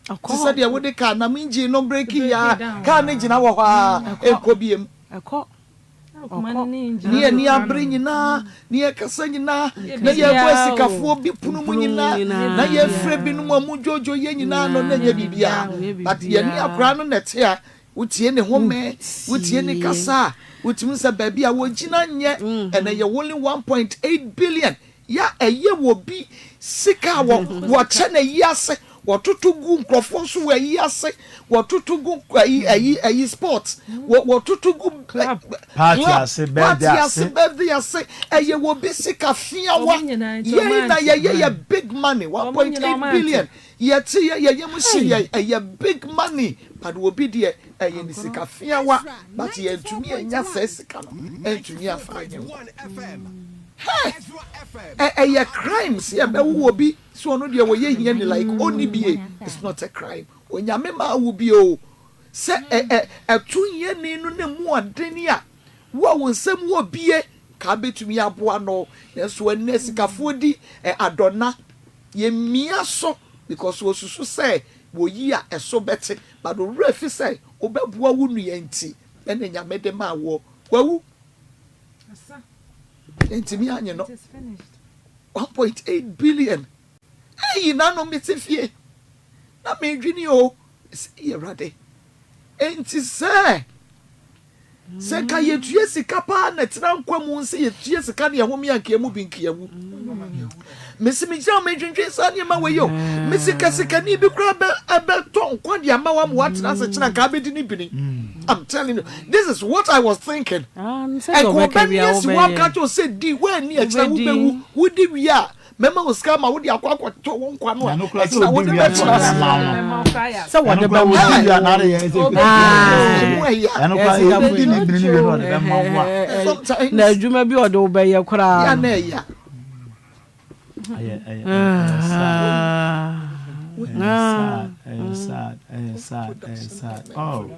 te sɛ deɛ wode kaa nam engine no breki yaa kaa no gyina wɔ hɔ a ɛnkɔ biem ne ani abere nyinaa ne yɛkasa nyinaa na yɛbɔ asikafoɔ bi pono mu nyinaa na yɛfrɛ binom a mu dwodwo yɛ nyinaa no na nyɛ biribiara but yɛne akora no na ɛte a Wotie ne home, wotie ne kasa a, wotumi hu sɛ baabi a wɔgyina nyɛ, ɛnɛ yɛ only 1.8 billion, ya ɛyɛ wɔ bi sika a wɔ wɔkyɛ no ayi ase, wɔtoto gu nkurɔfoɔ so wɔ ayi ase, wɔtoto gu ayi ayi ayi sport, wɔ wɔtoto gu Club. Party club, ase, party birthday ase, ase. birthday ase, ɛyɛ wɔ bi sika fiawa, Wɔn nyinaa nti yɛn wɔn na ante. yɛyɛ yɛ big money, Wɔn 1.8 nyinaa wɔn ante. billion, Yɛte yɛ yɛ yam hye yɛn ɛyɛ big money but obi deɛ ɛyɛ ne sika fiawa but yɛntumi anya saa sika no ɛntumi afa anyɛ nkwa hey ɛ ɛyɛ crime sɛ yɛbɛwo obi sɛ ɔno deɛ wɔyɛ hiani like ɔnni bie it's not a crime Onyame maa wo bi oo sɛ ɛ ɛ ɛto hiani no ne mu ɔden a Wo a wo nsam wɔ bie ka bɛtumi aboa no nanso ɛnnɛ sikafoɔ di ɛ adɔna yɛ mia so because wɔsusu sɛ wɔyi a ɛso bɛte but wo werɛ fi sɛ wobɛboa wo nua nti ɛna Nyame de maa woɔ wawu yɛntumi anye no 1.8 billion eii nano mete fie na medwene o sɛ eii Awurade enti sɛ Sɛ nka yɛtua sika paa na ɛtena nkwa mu sɛ yɛtua sika ne ɛhome a nka yɛn mu bi nka yɛawu. Mese megyina hɔ medwendwen saa nneɛma wei o. Mese ka sikani bi koraa bɛ ɛbɛtɔ nkwa de ama wo ama woatena ase kyena nka abɛdi ne bini. I'm telling you, this is what I was thinking. Ah, sɛ Ɛnka ɔbɛka ɔbɛne bi a asi hɔ aka wobɛyɛ. kyerɛ wo sɛ di, woanni akyena Wobɛdi. wobɛwu, wodi wie a Mɛma wo sika ama wode akɔ akɔtɔ wo nkwa no a, Ɛno koraa sɛ ɛkyena odi wode wie a bɛtena ɔde ase. bɛma wo no. Sɛ wɔde Ɛno koraa bɛma odi wie a wo. na ade yɛ sɛ Emu ɛya. Ɛno koraa odi ne bini ne wie na ɔde bɛma wo a. Sometimes. Na adwuma bi ɔde wo bɛyɛ koraa. Ya na ɛya. Ɛyɛ ɛyɛ ɛyɛ sad. Ɛyɛ sad ɛyɛ sad ɛyɛ sad ɛyɛ sad oh.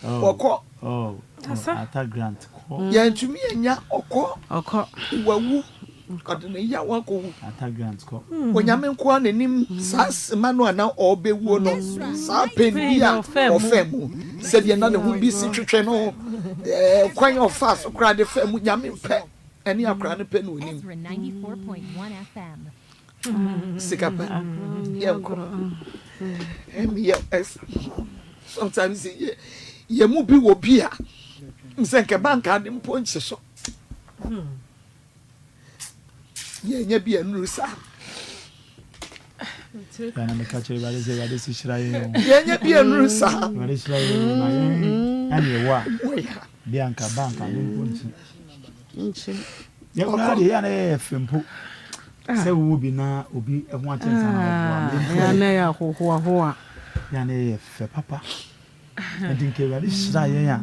Ɔkɔ. Oh, Ata Grant kɔ. Yɛntumi anya ɔkɔ. Ɔkɔ. Wawu. Ɔde ne yaw akɔwu. Ata Grant kɔ. Onyame nko ara na nim saa sima no a na ɔrebɛwuo no, saa pain bi a ɔfaa mu, sɛdeɛ na ne ho bi si twetwe no, kwan a ɔfaa so koraa de faa mu, Nyame pɛ ɛne akwadaa no pɛ na ɔnim. Sika pɛ yɛnkɔ ɛmi yɛ ɛs sometimes yɛ yɛ mu bi wɔ bi a sɛ nkɛ bank ade mpo nkye so yɛnyɛ bi ɛnuru saa. Ɛna meka kyerɛ Awurade sɛ Awurade si hyira yɛn o. Yɛnyɛ bi ɛnuru saa. Awurade hyira yɛn o na yɛn ɛna ɛwɔ a bi anka bank ade mpo nkye. Nkye. Yɛ koraa deɛ yɛ a na yɛyɛ fɛ mpo sɛ wowɔ bi na obi ho akyɛ nsa na wɔboa me mpo. Yɛ a na yɛ ahohoahoa. Yɛ a na yɛyɛ fɛ papa. Nti nka Awurade hyira yɛn a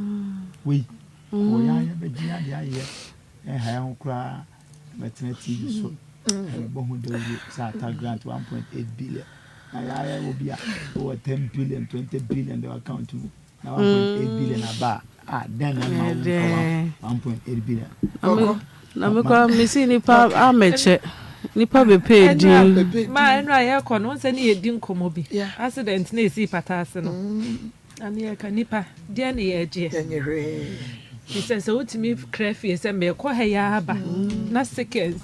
wei wɔ yɛn a yɛbɛgye adeɛ ayɛ ɛnha yɛn ho koraa bɛtena TV so ɛbɛbɔ ho dawuro sɛ ata grant 1.8 billion na yɛayɛ wɔ bi a wɔ 10 billion 20 billion de account mu. Na 1.8 billion aba a, ah, dɛn na ɛma wo nka 1.8 billion? Na me kora mesi nipa amɛkyɛ nipa bɛpɛ edin. Ma ɛnu a yɛkɔ no nsɛ ne yɛdi nkɔmɔ bi accident na esi pata ase no na ne yɛka nipa deɛ ne yɛgyeɛ sɛ sɛ wotumi kra fie sɛ mekɔ ha yi aba na seconds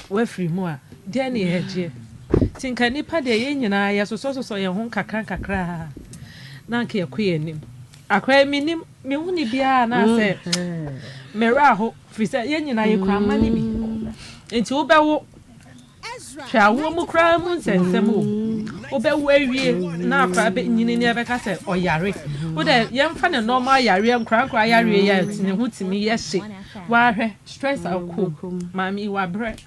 wafiri mu a deɛ ne yɛgyeɛ Nti nka nnipa deɛ yɛn nyinaa yɛsosɔsosɔ yɛn ho nkakra nkakra a na anka yɛkɔ yɛn anim. Akora yi menim mehu ne biara anaasɛ me werɛ aho firi sɛ yɛn nyinaa yɛkura mma no bi. Nti wobɛwo hwɛ awoɔ mu koraa mu nsɛnsɛm wɔ mu. Wobɛwo awie na akwadaa bɛnyini na yɛbɛka sɛ ɔyare. Wo dɛ yɛmfa no normal yareɛ, nkwadaa nkwadaa yareɛ yi a ne ho tumi yɛ hye. Woahwɛ stress a ɔkɔ mu. Maame yi wabrɛ.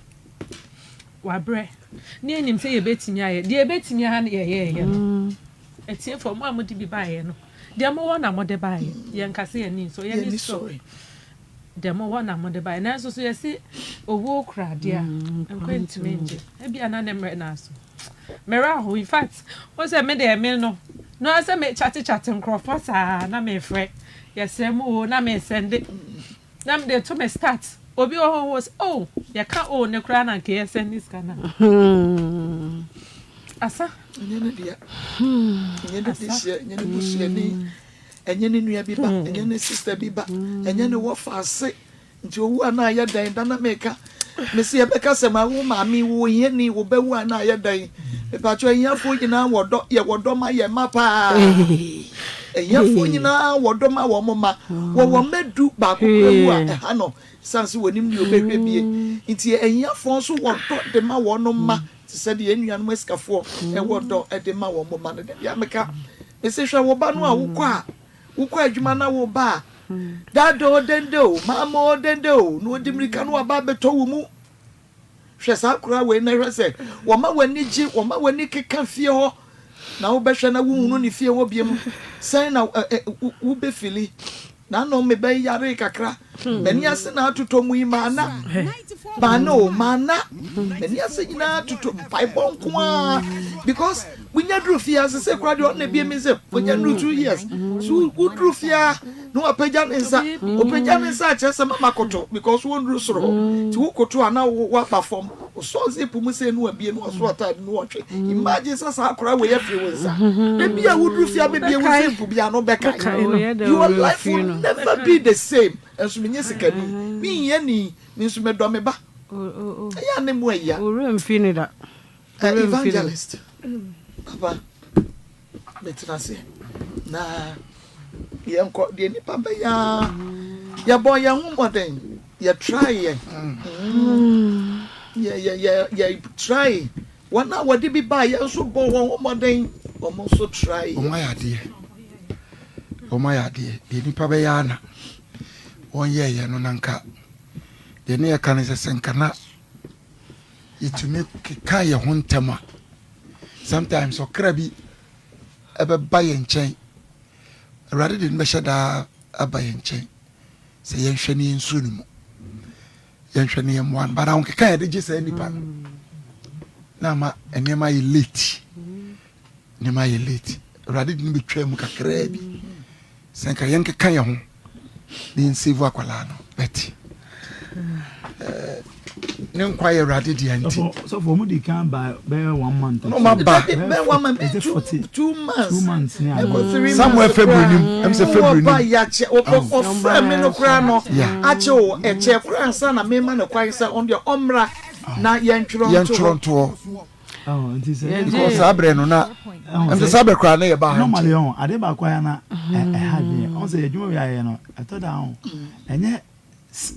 Wabrɛ. Ne yɛnim sɛ yɛbɛtumi ayɛ. Deɛ yɛbɛtumi ara na yɛyɛeɛ no. Atiefoɔ, mo a mode bi baeɛ no, deɛ mowɔ na mode baeɛ. Yɛnka sɛ yɛn ani nsɔ. Yɛn ani sɔ. Deɛ mowɔ na mode baeɛ. Nanso so yɛse owuo kura adeɛ a, nkwa ntumi ngye. Ebia na ne mmerɛ no aso. Me werɛ ahow. In fact, wohu sɛ me deɛ me no, no ara sɛ me kyate kyate nkurɔfoɔ saa na mefrɛ. Yɛsrɛ mo o, na mesɛnde. Na mede to me start. Obi wɔ hɔ wɔ sɛ, oh, yɛka oh ne koraa na nka yɛsɛnde sika no a. Asa. Ɛnyɛ ne dea. Ɛnyɛ ne dehyeɛ, ɛnyɛ ne busuani. Ɛnyɛ ne nua bi ba, ɛnyɛ ne sister bi ba, ɛnyɛ ne wɔfa ase. Nti owu a na ayɛ dɛn? Da na meka. Mese yɛbɛka sɛ ma wo maame wo ohiani wo ba wu a na ayɛ dɛn? Mepatwɔ ahiafoɔ nyinaa wɔ dɔ, yɛwɔ dɔ ma yɛn mma paa. Ahiafoɔ nyinaa wɔ dɔ ma wɔn mma. Wɔwɔ mma du, baako koraa wu a ɛha no ɛsiane sɛ wɔnim deɛ ɔbɛhwɛ bie. Nti ahiafoɔ nso wɔ dɔ de ma wɔn mma te sɛ deɛ yɛn nuanom asikafoɔ wɔ dɔ de ma wɔn mma no. Da biara meka. Mese hwɛ wo ba no a wokɔ a wokɔ adwuma na wo ba a dada o dende o maama o dende o na ɔdi mmirika na waba abɛtɔ wo mu. Hwɛ saa akwadaa wei na hwɛ sɛ wɔma w'ani gye wɔma w'ani keka fie hɔ na wobɛhwɛ na wohunu ne fie hɔ biom sɛn na wobɛfili. Nanom me ba yi yaree kakra m'ani ase na atotɔ mu yi maana maana o maana m'ani ase nyinaa atotɔ mu mpaebɔ nko ara because wonya duru fie ase sɛ kora deɛ ɔno na ebie mi nsam wonya duru 2 years so woduru fie a na wapagya ne nsa ɔpagya ne nsa akyerɛ sɛ mama koto because wɔnduru soro hɔ nti wokoto a na woaba fam ɔsɔ zip mu sɛ no abie no ɔso ataade no ɔtwe imagine sɛ saa akora wei afiri wo nsa ebi a woduru fie abɛbie wo zip bi ano bɛka your life will never be the same. Nso menyɛ sikani menhia ni me nso medɔ me ba ɛyɛ a ne mu ɛya. Owura mfi ne da. Evangelist papa metena ase na yɛnkɔ deɛ nipa bɛyɛ a yɛbɔ yɛn ho mmɔden yɛ try yɛ yɛ yɛ yɛ yɛ try wɔn a wɔde bi ba yɛn nso bɔ wɔn ho mmɔden wɔn nso try yɛ. Wɔn ayɛ adeɛ wɔn ayɛ adeɛ deɛ nipa bɛyɛ ana wɔn yɛɛyɛ no na nka deɛ ne yɛ ka ne sɛ sɛ nka na yɛtumi keka yɛn ho ntɛm a sometimes ɔkra bi ɛbɛba yɛn nkyɛn Awurade de no bɛhyɛ daa aba yɛn nkyɛn sɛ yɛnhwɛ ne yɛnsuo no mu yɛnhwɛ ne yɛmmoa no but ahokeka yɛde gye saa nipa no na ama nneɛma ayɛ late nneɛma ayɛ late Awurade de no bɛtwa mu kakraa bi sɛ nka yɛnkeka yɛn ho na yɛnsave akwadaa no but ne nkwa yɛ Awurade dea nti. Sɔfo ɔmo di kan ba bɛyɛ one month. Ɔmo aba bɛyɛ one month bɛyɛ 2 months 2 months ni ɛkɔ 3 months. Somewhere February nim ɛm sɛ February nim. Ɔba yakyɛ ɔfrɛ mi no koraa no akyɛ o ɛkyɛ koraa nsa na mi ma no kwan sɛ ɔno deɛ ɔmmra na yɛntwerɛ nto hɔ. Yɛntwerɛ nto hɔ. Because saa berɛ no na ɛm sɛ saa berɛ koraa na yɛ ba ha nkyɛn. Normally ɔn ade baako ayɛ na ɛha adwene ɔn sɛ adwuma wei ayɛ no ɛtɔ da ho ɛnyɛ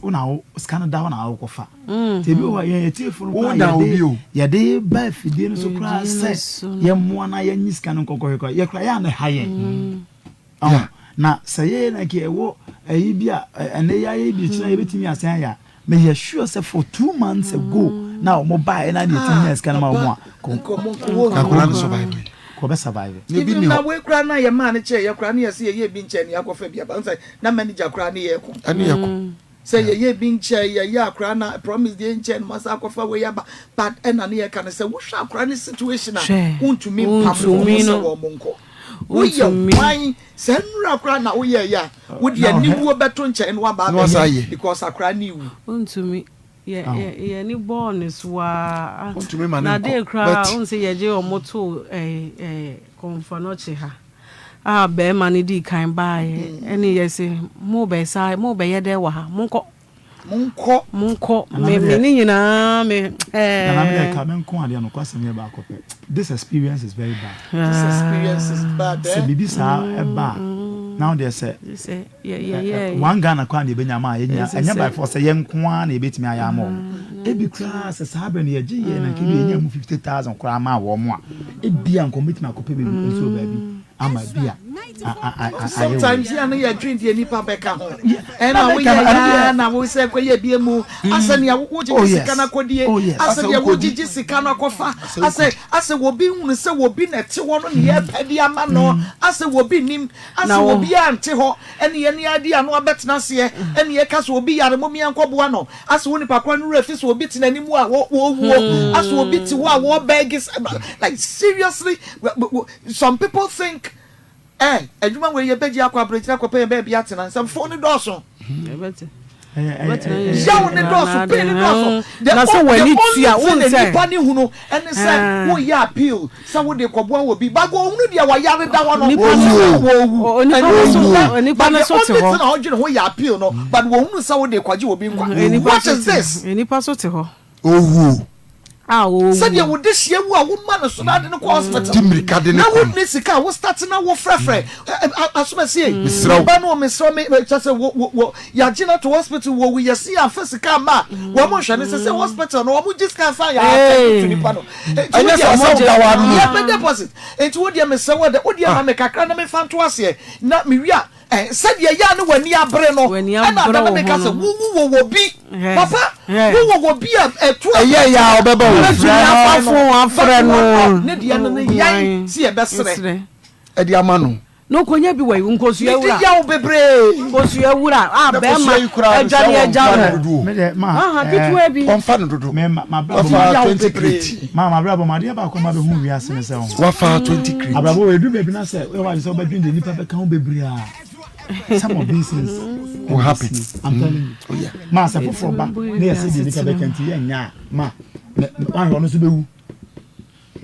wo na wo sika no da hɔ na wokɔfa nti ebi wɔ hɔ yɛn atiefo no koraa yɛde yɛde ba afidie no so koraa sɛ yɛmmoa na yɛnyi sika no nkɔkɔhwɛ koraa yɛ koraa yɛ a na ɛha yɛn ɔn na sɛ yɛyɛ na nka ɛwɔ ɛyi bi a ɛnɛ yɛ ayɛ bi kyerɛ yɛbɛtumi asan ayɛ a meyɛ sure sɛ for 2 months ago na wɔn ba yɛ na deɛ ɛtumi nya sika no ma wɔn a akwadaa no survive kò bɛ survive. Even na wei koraa na yɛ maa no kyɛɛ yɛ koraa ne yɛ sɛ yɛyɛ bi nkyɛn ne yɛakɔfa bi aba nsɛ na manager koraa ne yɛ ko. Ɛne yɛ ko. Sɛ yɛyɛ bi nkyɛn yɛyɛ akwadaa na promise deɛ nkyɛn no masa akɔfa wei aba but ɛna ne yɛka no sɛ wohwɛ akwadaa ne situation a wontumi mpam wɔn sɛ wɔn nkɔ. Woyɛ hwan sɛ nnura koraa na woyɛ yɛ a wode aniwuo bɛto nkyɛn na waba abɛyɛ because akwadaa ne wu. Wontumi. Yɛ yɛ yɛn ani bɔɔ ne so ara. Wontumi ma ne Na nkɔ dee koraa but. wohu sɛ yɛgye wɔn too ɛɛ ɛɛ Kɔmfɔnɔkye ha a barima no dii kan baeɛ ɛne yɛse mobɛsa mobɛyɛ dɛn wɔ ha monkɔ. Monkɔ. Monkɔ Nana me me me deɛ ne nyinaa me Nana me deɛ ɛɛ. ka me nko adeɛ nokwasɛm yɛ baako pɛ this experience is very bad. This experience is bad Sɛ eh. biribi saa ɛba a. Na wo deɛ sɛ one Ghana koraa na yɛbɛnya ma a yɛnya ɛnyɛ by force sɛ yɛn nko ara na yɛbɛtumi ayɛ ama wɔn. Ebi koraa sɛ saa berɛ no yɛgye yɛn na nka ebi yɛnya mu 50,000 koraa maa wɔn a, ebi a nka wɔbɛtumi akɔpɛ baabi nso wɔ baabi ama bi a ayɛ wei. Sometimes yɛ a na yɛdwen deɛ nipa bɛka ho ɛna woyɛ yɛ a na wo sɛ kɔyɛ bie mu asɛ nea wogyegye sika no akɔdie asɛ deɛ wogyegye sika no akɔfa asɛ Asɛ obi nhunu sɛ obi na ɛte hɔ no ne yɛrepɛ de ama no, asɛ obi nnim, asɛ obiara nte hɔ ɛne yɛne adi ano abɛtena aseɛ ɛne yɛka sɛ obi yare mom yɛnkɔboa no, asɛ onipa korɔ no werɛ fi sɛ obi te n'anim a wɔrewuo, asɛ obi te hɔ a wɔrebɛɛge sɛ like seriously some people think Eh adwuma wei yɛbɛgye akɔ abirekyiri akɔpɛ yɛn baabi atena nsɛmfoo no dɔɔso yaw no dɔɔso pain no dɔɔso the only thing a nipa ne hunu ɛne sɛ woyɛ appeal sɛ wode kɔboa wɔ bi bago ohunu deɛ wɔyare da hɔ no wɔwu but the only thing a ɔdwene ho yɛ appeal no but wɔhunu sɛ wode kɔgye obi nkwa what is this. Nipa so te hɔ. Owuo. A ɔwuo. Sɛdeɛ wo dehyeɛ wu a wo ma no so na ade no kɔ hospital. Di mmirika de no Na kɔ wo no. nni sika a wo start na wo frɛfrɛ asomasie. Mesrɛ wo. Me ba no o mesrɛ wo me kyɛ sɛ wo wo wo yagye no ato hospital wɔ wu yɛse yɛanfa sika amma a wɔn nhwɛ no sese hospital no wɔn gye sika ansa yɛ attend to nipa no. Nti wo Ɛnyɛ deɛ saa sɛ woda hɔ ara no. Yɛpɛ deposit nti wo deɛ mesrɛ wo dɛ wo deɛ ma me kakra na me fa nto aseɛ na me wie a Ɛ, sɛdeɛ ɛyɛ a na w'ani abere no, W'ani ɛna abere ada na wo meka ho sɛ, no. Wo wowɔ wɔ bi. Hɛ, Papa, hɛ. wowɔ wɔ bi a ɛto a Ɛyɛ yɛ a ɔbɛba o. Wobɛtumi afa fon afrɛ But no. wɔn ne deɛ no ne yɛn Hwan? sɛ yɛbɛsrɛ. Nsrɛ. Ɛde ama no. Na ɔkɔnya bi wɔ yi, nkosua Medi wura. yaw bebree. Nkosua wura a Na bɛrima kosua yi koraa no, sɛ adwane agya wɔmfa no no. dodo o. Me deɛ ma Aha, eh, ketewa bi. Wɔmfa no dodo. Me ma mabrabɔ mu. Wafa Yaw 20 bebree. crate. Ma mabrabɔ mu adeɛ baako a mabɛhu wiase ne sɛ ho. Wafa 20 crate. Abrabɔ wɔ edu baabi na sɛ woyɛ w'adwene sɛ wobɛdwene deɛ nipa bɛka ho bebree a some of these things Will happen. I'm telling you. Oh yeah. Ma sɛ foforɔ ba na yɛsɛ deɛ nipa bɛka nti yɛnyɛ a ma wahwɛ ɔno nso bɛwu.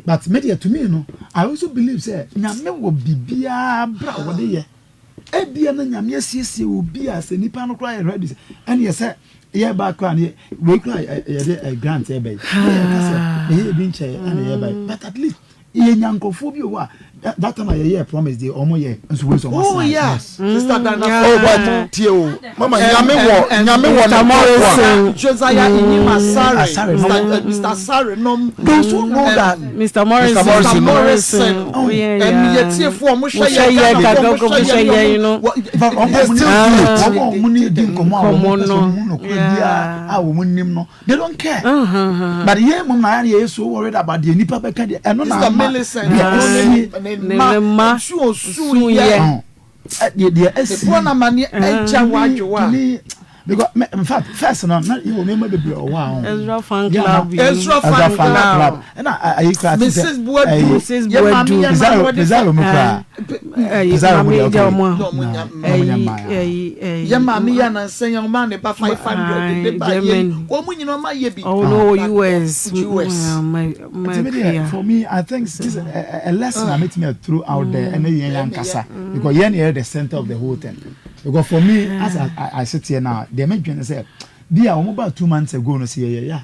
But me deɛ to me no I also believe sɛ Nyame wɔ biribiara berɛ a wɔde yɛ. Ebia na Nyame asiesie obi a sɛ nipa no koraa yɛ ready sɛ ɛne sɛ yɛba koraa ne wei koraa yɛde grant ɛbɛ yi. Yɛka sɛ yɛyɛ bi nkyɛn ɛna yɛba yi but at least yɛnya nkurɔfoɔ bi wɔ hɔ a that time a yɛyɛ promise deɛ ɔmo yɛ nso wei nso ɔmo Oh asan yeah, sister Dana. Oh but tie o mama nyame wɔ nyame wɔ ne nkurɔfoɔ a. Josiah Inyim Asare, Asare nom. Mr. Mr. Asare nom. Those who know that. Mr. Morrison. Mr. Morrison nom. Morrison. Oh, yeah, ɛm yeah. yɛ tiefoɔ ɔmo hwɛ Wɔhwɛ yɛ yɛ Ghanafoɔ ɔmo Ghanafoɔ hwɛ hwɛ yɛ yɛn no. But ɔmo They a ɔmo still ne do it. ɔmo a ɔmo ne di nkɔmɔ a Nkɔmmɔ wɔn pɛ sɛ no. ɔmo hu nokorɛ Yeah. biara a wɔn nim no they don't care. But yɛn mmom na yɛn yɛ so worried about deɛ nipa bɛka deɛ ɛno na Sister ama Millicent deɛ no asie ne ne Ne mma ne mma nsu osu su yɛ. yɛ. ɔn ɛ deɛ deɛ asie Ebuo na amaneɛ agya w'adwewa a. to me because me in fact first no na yɛ wɔ nneɛma bebree wɔ hɔ a ɔn Ezra fan Yeah, club na- yi. Ezra Ezra fan fan club. club ɛna ayi kura ti sɛ Mrs. Buadu. ɛyi Mrs. Yɛ maame Buadu. yɛ maame Pizarro wɔde Pizarro mu kura Ɛyi, Pizarro mu maame deɛ gya okay ɔmo a. Na ɔmo nya na ɔmo nya Ɛyi, mmaa ya. ɛyi, ɛyi. Yɛ maame yɛ anansa yɛn ɔmaa ne ba 500 de ba yɛ Germany. wɔn nyinaa ɔma yɛ bi. Ɔwɔ no wɔ US. US. Nti me deɛ for me I think this is a, a, a lesson a metumi a throw out there ɛne yɛn yɛn ankasa because yɛn yɛ the center of the whole thing because for me as I, I, I sit here now deɛ me dwene sɛ bi a wɔn ba 2 months ago no sɛ yɛ yɛ ya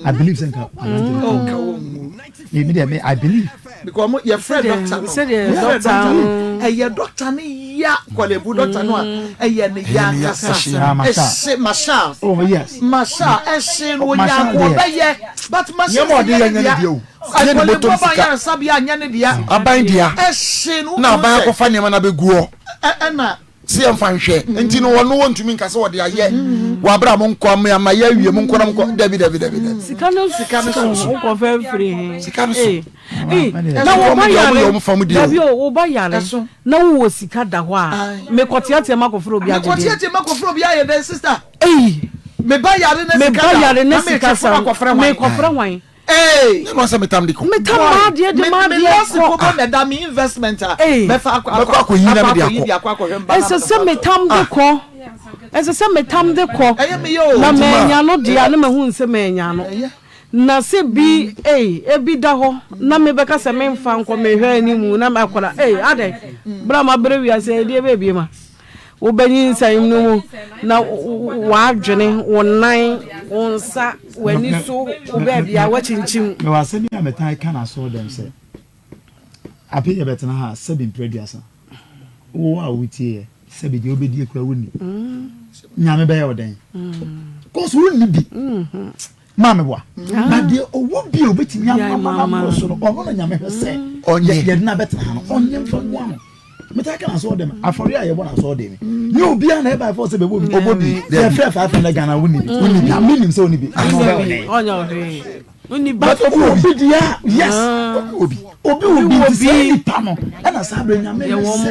I believe sɛ nka aberante no Ɔnka kɔn wɔn mu. me me deɛ me I believe Because ɔmo yɛ frɛ doctor no. Sɛdeɛ Yɛ frɛ doctor doctor no. no. Ɛyɛ doctor no ya Korle-Bu doctor no a ɛyɛ ne ya Ɛyɛ ne ya, ankasa. ɛhye. Ah, Marshal. Ɛhye Marshal. Oh yes. Marshal ɛhye no onya Marshal nko deɛ. ɔbɛyɛ but Marshal Nneɛma a ɔde sɛ yɛ nyɛ nyɛ ne ne dea. dea o. Nyɛ ne Korle-Bu bɔtɔm aba sika. ayaresabea anyɛ ne dea. Aban dea. Ɛhye no Na wohu aban sɛ akɔfa nneɛma no abɛgu hɔ. ɛ- ɛna Sɛ yɛmfa nhwɛ. Nti no ɔno wɔntumi nka sɛ ɔde ayɛ wɔ abere a monkɔ ama ama yɛ awie monkɔ na monkɔ dabi dabi dabi dabi. Sika no Sika no so. Wokɔ fɛ firi he. Sika no so. Ee, ee, Ɛso na wo wɔn ba deɛ wɔn yare. yɛ wɔn fam deɛ o. Dabi o, wo ba yare. Ɛso. Na wowɔ sika da hɔ a, Aye. mekɔteatea mu akɔfrɛ obi agye deɛ. Mekɔteatea mu akɔfrɛ obi ayɛ dɛn sister? Ei. Me ba yare na Me sika ba da yare na na sika metwe sa. fam akɔfrɛ hwan? Mekɔfrɛ hwan? Ee. Nyɛ no asɛ metam de kɔ. Metam m'adeɛ de Me m'adeɛ me loss kɔ. kobo na ɛda me investment a Ei. mɛfa akɔ Mɛkɔ akɔyi na mede akɔyi akɔ. de akɔ akɔhwɛ mba na Ɛsɛ sɛ mede metam de kɔ. Ɛsɛ sɛ metam de kɔ. Ɛyɛ me yɛ o. Na Nti ma- manya no deɛ a na mahu sɛ manya no. Ɛyɛ. Na sɛ bi ei ebi da hɔ na mebɛka sɛ memfa nkɔ mehwɛ anim na makɔda ei adɛn berɛ a mabrɛ wiase ɛdeɛ bɛbie ma wobɛnyinsɛn no mu na w'adwene wo nan wo nsa w'ani so wo baabi a woakyinkyim. Mewɔ asɛm bi a metaa ka no asɔre dɛm sɛ, ape yɛbɛtena ha sɛbi mprɛ aduasa. Wo a wotie yɛ, sɛbi deɛ wobɛdie koraa wonni. Nyame bɛyɛ wo dɛn? Cause wonni bi. Maame boa. Na deɛ ɔwɔ bi a obɛtumi ama no aboro so no, ɔno na Nyame hwɛ sɛ yɛde no abɛtena ha no, ɔnyɛ mfa mmoa no. Metaa ka no asɔre dɛm, afɔre a yɛbɔ no asɔre dɛm yi, nyɛ obiara na ɛba ɛfɔ sɛ bɛbɔ bi. Ɔbɔ bi. Yɛfrɛ 500 Ghana wonni bi. Wonni bi. Na menim sɛ wonni bi. Ɛno ɔbɛyɛ wo dɛn? Ɔnyɛ wo hwee. Wonni bi. But obi wɔ bi deɛ a, yes. Obi wɔ bi. Obi wɔ bi nti saa nipa no ɛna saa berɛ Nyame ne sɛ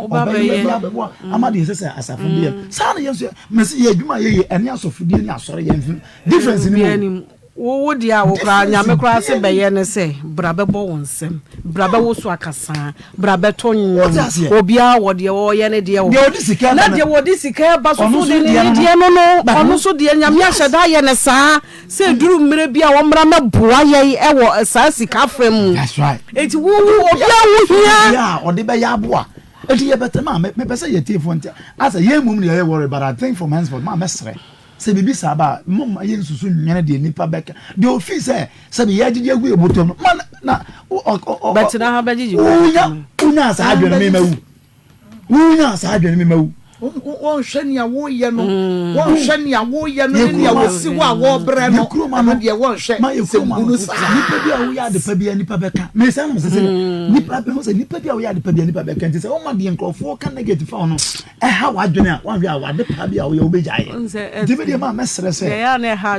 ɔbɛyɛ bi abɛboa ama deɛ ɛsɛ sɛ asafo no yɛ. Saa na yɛn nso yɛ. Mese yɛ adwuma a yɛyɛ ɛne asɔfodie ne asɔre yɛn mfe difference ni mu o. Wo wo deɛ a wo koraa Nyame koraa se bɛyɛ ne sɛ bra bɛbɔ wo nsam, bra bɛwoso akasaa, bra bɛto nnwom, obiara wɔ deɛ ɔyɛ ne deɛ wɔ hɔ. Na deɛ wɔde sika ɛba so so de ne ne deɛ no no, ɔno nso deɛ Nyame ahyɛ da ayɛ no saa sɛ ɛduru mmerɛ bi a ɔmmra mmɛboa yɛn wɔ saa sika fa mu. Enti wo wo obiara ho hia. Obiara a ɔde bɛyɛ aboa. Enti yɛbɛtɛ maa mepɛ sɛ yɛtiefoɔ nte asɛ yɛn mmom na yɛyɛ worry but I think from henceforth maa mɛsrɛ. Sɛ biribi saa ba a, momma yensusu nnwene deɛ nnipa bɛka, deɛ ofii sɛ sɛbe yɛagyegye agu yɛn bɔtɔm no, ma na Bɛtena ha bɛgyegye gu yɛn wonya bɔtɔm. wonya saa adwene no mema wu. Wonya saa adwene no mema wu. Wɔnhwɛ nea woyɛ no, wɔnhwɛ nea woyɛ no ne nea wɔsi hɔ a wɔrebrɛ no, ɛno deɛ wɔnhwɛ sɛ hunu saa. Nipa bi a woyɛ adepa bi a nipa bɛka. Mɛ saa na mesɛ sɛ nipa bɛho sɛ nipa bi a woyɛ adepa bi a nipa bɛka nti sɛ woma deɛ nkurɔfoɔ ka negative fa ho no ɛha w'adwene a, woanhwɛ a w'ade pa bi a woyɛ wobɛgyae yɛ. Nti me deɛ maa mɛsrɛ sɛ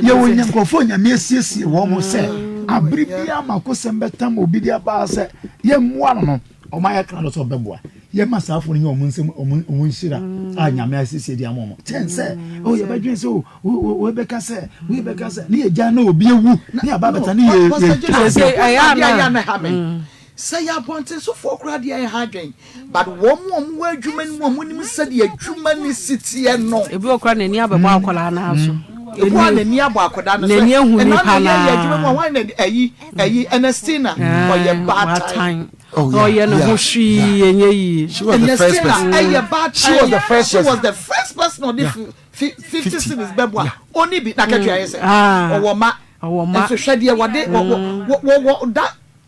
yɛwɔ nya nkurɔfoɔ Nyame asiesie wɔn mo sɛ abere biara makosɛm bɛtam obi de abaa sɛ yɛmmoa no no, wɔn ayɛ krado sɛ wɔbɛboa. Yɛma saa afoɔ no nya wɔn nsam wɔn wɔn nhyira a Nyame asiesie de ama wɔn kyɛn sɛ oh yɛbɛdwene sɛ oh wei bɛka sɛ wei bɛka sɛ ne yɛgya na obi awu ne aba abɛta ne yɛ yɛtwa adeɛ. Sɛ yɛ abɔntensofoɔ koraa deɛ ɛha adwen but wɔn a wɔwɔ adwuma no mu a wɔnim sɛdeɛ adwuma no si teɛ no. Ebi wɔ koraa n'ani abɛbɔ akwadaa no ara so. Ebi wɔ n'ani abɔ akwadaa no so. N'ani ahu Ɛna nipa na no yɛyɛ adwuma mu a ara. wɔn na ɛyi ɛyi Ernestina ɔyɛ baatan. Oh, Na yeah, ɔyɛ ne ho yeah, hwee yeah. ɛnyɛ yie. She was the first Ernestina person. ɛyɛ baatan. She was the first She was person. the first person ɔde Yeah. 50 50. cedis bɛboa. Yeah. Ɔni bi n'akatua yɛ sɛ Ah. ɔwɔ ma. Ɔwɔ ma. Nso hwɛ deɛ wɔde wɔ wɔ wɔ wɔ da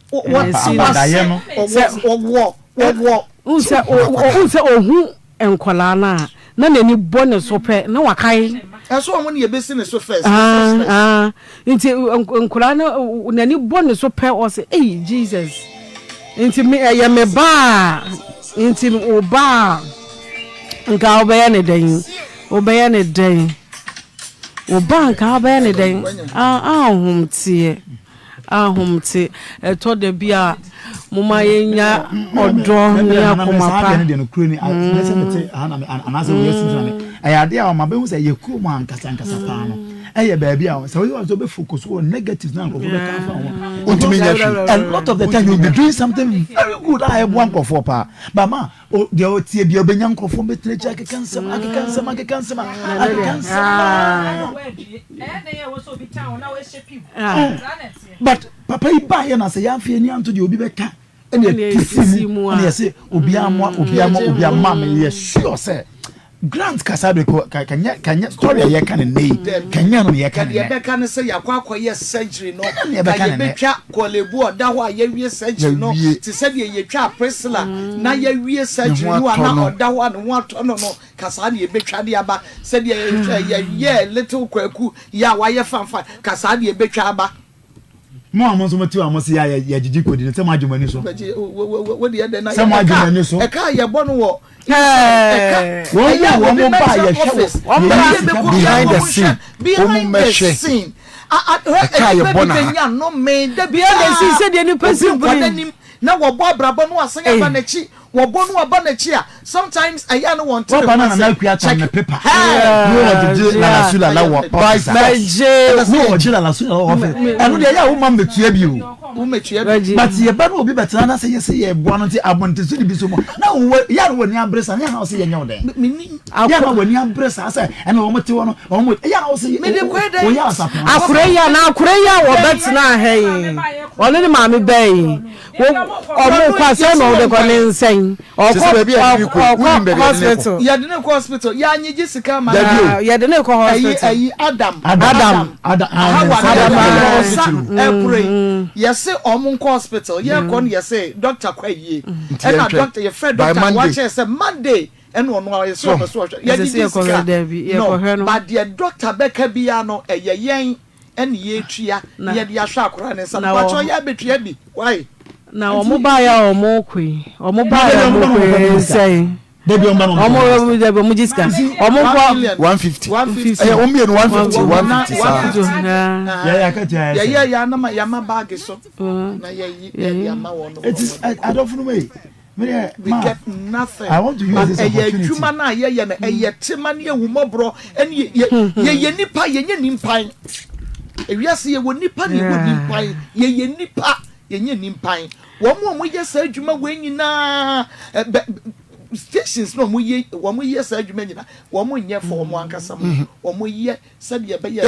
Abadaeɛ no. Wohu sɛ wohu sɛ ohu nkwadaa no a na n'ani bɔ ne so pɛ na wakae. Ɛso wɔn na yɛbɛsi ne so first. Ah, ah. Nti nkwadaa no n'ani bɔ ne so pɛ ɔsɛ ei Jesus. Nti me ɛyɛ me ba a nti wo ba a nka wobɛyɛ ne dɛn wobɛyɛ ne dɛn wo ba nka wobɛyɛ ne dɛn ah ahomteɛ. Ahomte. Ɛtɔ da bi a, momma yɛnya ɔdɔ ne akoma pa. Ɛyɛ adeɛ a ɔma bɛhu sɛ yɛ kurom ankasa ankasa paa no ɛyɛ baabi a sɛ woyɛ sɛ wobɛ focus wɔ negatives na nkurɔfoɔ bɛka afa ho wontumi nyɛ hwee. A lot of the time you be doing something very good a ɛboa nkurɔfoɔ paa but ma deɛ ɔtie bia ɔbɛnya nkurɔfoɔ bɛtena akyi akeka nsɛm akeka nsɛm akeka nsɛm akeka nsɛm. But papa yi baayɛ na sɛ yɛamfa yɛn ani anto deɛ obi bɛka ɛna ɛtisi mu ɛna yɛsɛ obiara mmoa obiara mmoa obiara mmoa me yɛ sure sɛ grant kasa de ko kanyɛ kanyɛ story a yɛka ne nnɛ yi kanyɛ no na yɛka ne nnɛ. Deɛ yɛbɛka ne sɛ yɛakɔ akɔyɛ surgery no ka yɛbɛtwa Korle Bu ɔda hɔ a yɛawie surgery no te sɛ deɛ yɛtwaa Priscilla na yɛawie surgery no a na ɔda hɔ a ne ho atɔ no no Ka saa na yɛbɛtwa de aba. Sɛdeɛ yɛyɛɛ little Kwaku yi a wayɛ fanfan, ka saa na yɛbɛtwa aba. Mo a mo nso mote hɔ a mose yɛ a yɛgyegye kɔdi no, sɛ moagye mo ani so. Wo deɛ dɛn na Sɛ moagye mo ani so. ɛka a yɛbɔ no wɔ inside, ɛka Wɔn ɛyɛ a a wɔn obi ba a mɛtena yɛhwɛ office, wɔ ɛyɛ yɛyi sika bɛkɔ behind biara the wɔn scene. hwɛ behind Wɔn the mmɛhwɛ. scene. Hwɛ Ɛka a nnipa yɛbɔ bi no ha. bɛnya nnome da Behind the scene biara. sɛdeɛ nnipa Obi si nkɔ bere. n'anim na wɔbɔ abrabɔ no wasan aba n'akyi. Wɔbɔ no aba n'akyi a sometimes ɛyɛ a na wɔnte ne Wɔba ho na Nana ase. Akua tɔn Check ne paper. Hey! Na wɔgyegye Lala Sula la wɔ office a. Bɛgye. Na wɔgye Lala Sula wɔ office. Ɛno deɛ ɛyɛ a woma mmetua bi o. Wommetua bi. But yɛba na obi bɛtena na sɛ yɛsɛ yɛboa no nti abɔnten so de bi so mu na wowɔ yɛ a na w'ani abere saa na yɛ a na wosɛ yɛnyɛ wo dɛn. Menni. Yɛ a na w'ani abere saa sɛ ɛna wɔn te hɔ no wɔn yɛ a na wosɛ Mede kɔɛ dɛn? woyɛ asapɔn. Akora yi a na akora yi a wɔbɛtena ha yi ɔne ne maame bɛɛ yi Wo ɔmo kɔ asɛn na ɔde kɔ ne nsɛn. Te sɛ baabi a yɛde kɔ. kɔ yi, wonim baabi yɛde ne kɔ? Yɛde ne kɔ hospital. Yɛanyegye sika ama no. Dabi o. Yɛde ne kɔ hospital. Ɛyi, ɛyi Adam. Adam. Adam. Hawa ne Adam. Adam. Ɔsa ɛpere yi. Yɛse ɔmo nkɔ hospital. Yɛkɔ no yɛse doctor kɔ ayie. Nti Ɛna yɛntwɛn. doctor, yɛfrɛ By doctor no Monday. wakyerɛ sɛ Monday ɛna ɔno a yɛse ɔpɛ sɛ ɔhwɛ. Ɛsɛ sɛ Yɛgyegye yɛkɔhwɛ sika. dabi, No, yɛkɔhwɛ no. but deɛ doctor bɛka biara no ɛyɛ yɛn ɛna yɛtua na yɛde ahwɛ akwadaa no nsa no. Na Mpakyɛw wɔ yɛ abɛtua bi. Why? Na wɔn baeɛ a wɔn rekɔ yi, wɔn baeɛ a wɔn rekɔ yi nsɛn. Dabi wɔn ba na wɔn kɔ. Wɔn dabi wɔn gye sika. Wɔn kɔ. 150. Ɛyɛ wɔn mmienu 150 150 saa. Yɛ yɛ akatua yɛ sɛ. Yɛ yɛ yɛ anam yɛ ama baagi so na yɛ yi yɛ de ama wɔn. Eti adɔfo no mu yi. We get nothing. I want to use this But ɛyɛ opportunity. adwuma no a yɛyɛ no ɛyɛ tema ne ahummɔborɔ ɛne yɛ yɛyɛ nipa yɛnyɛ nimpan. Ewiase yɛwɔ nipa na yɛwɔ nimpan. Yɛyɛ nipa yɛnyɛ nimpan. Wɔn a wɔyɛ saa adwuma wei nyinaa bɛ stations na wɔyɛ wɔn yɛ saa adwuma nyinaa wɔn nyɛ for wɔn ankasa mo wɔn yɛ sɛdeɛ ɛbɛyɛ.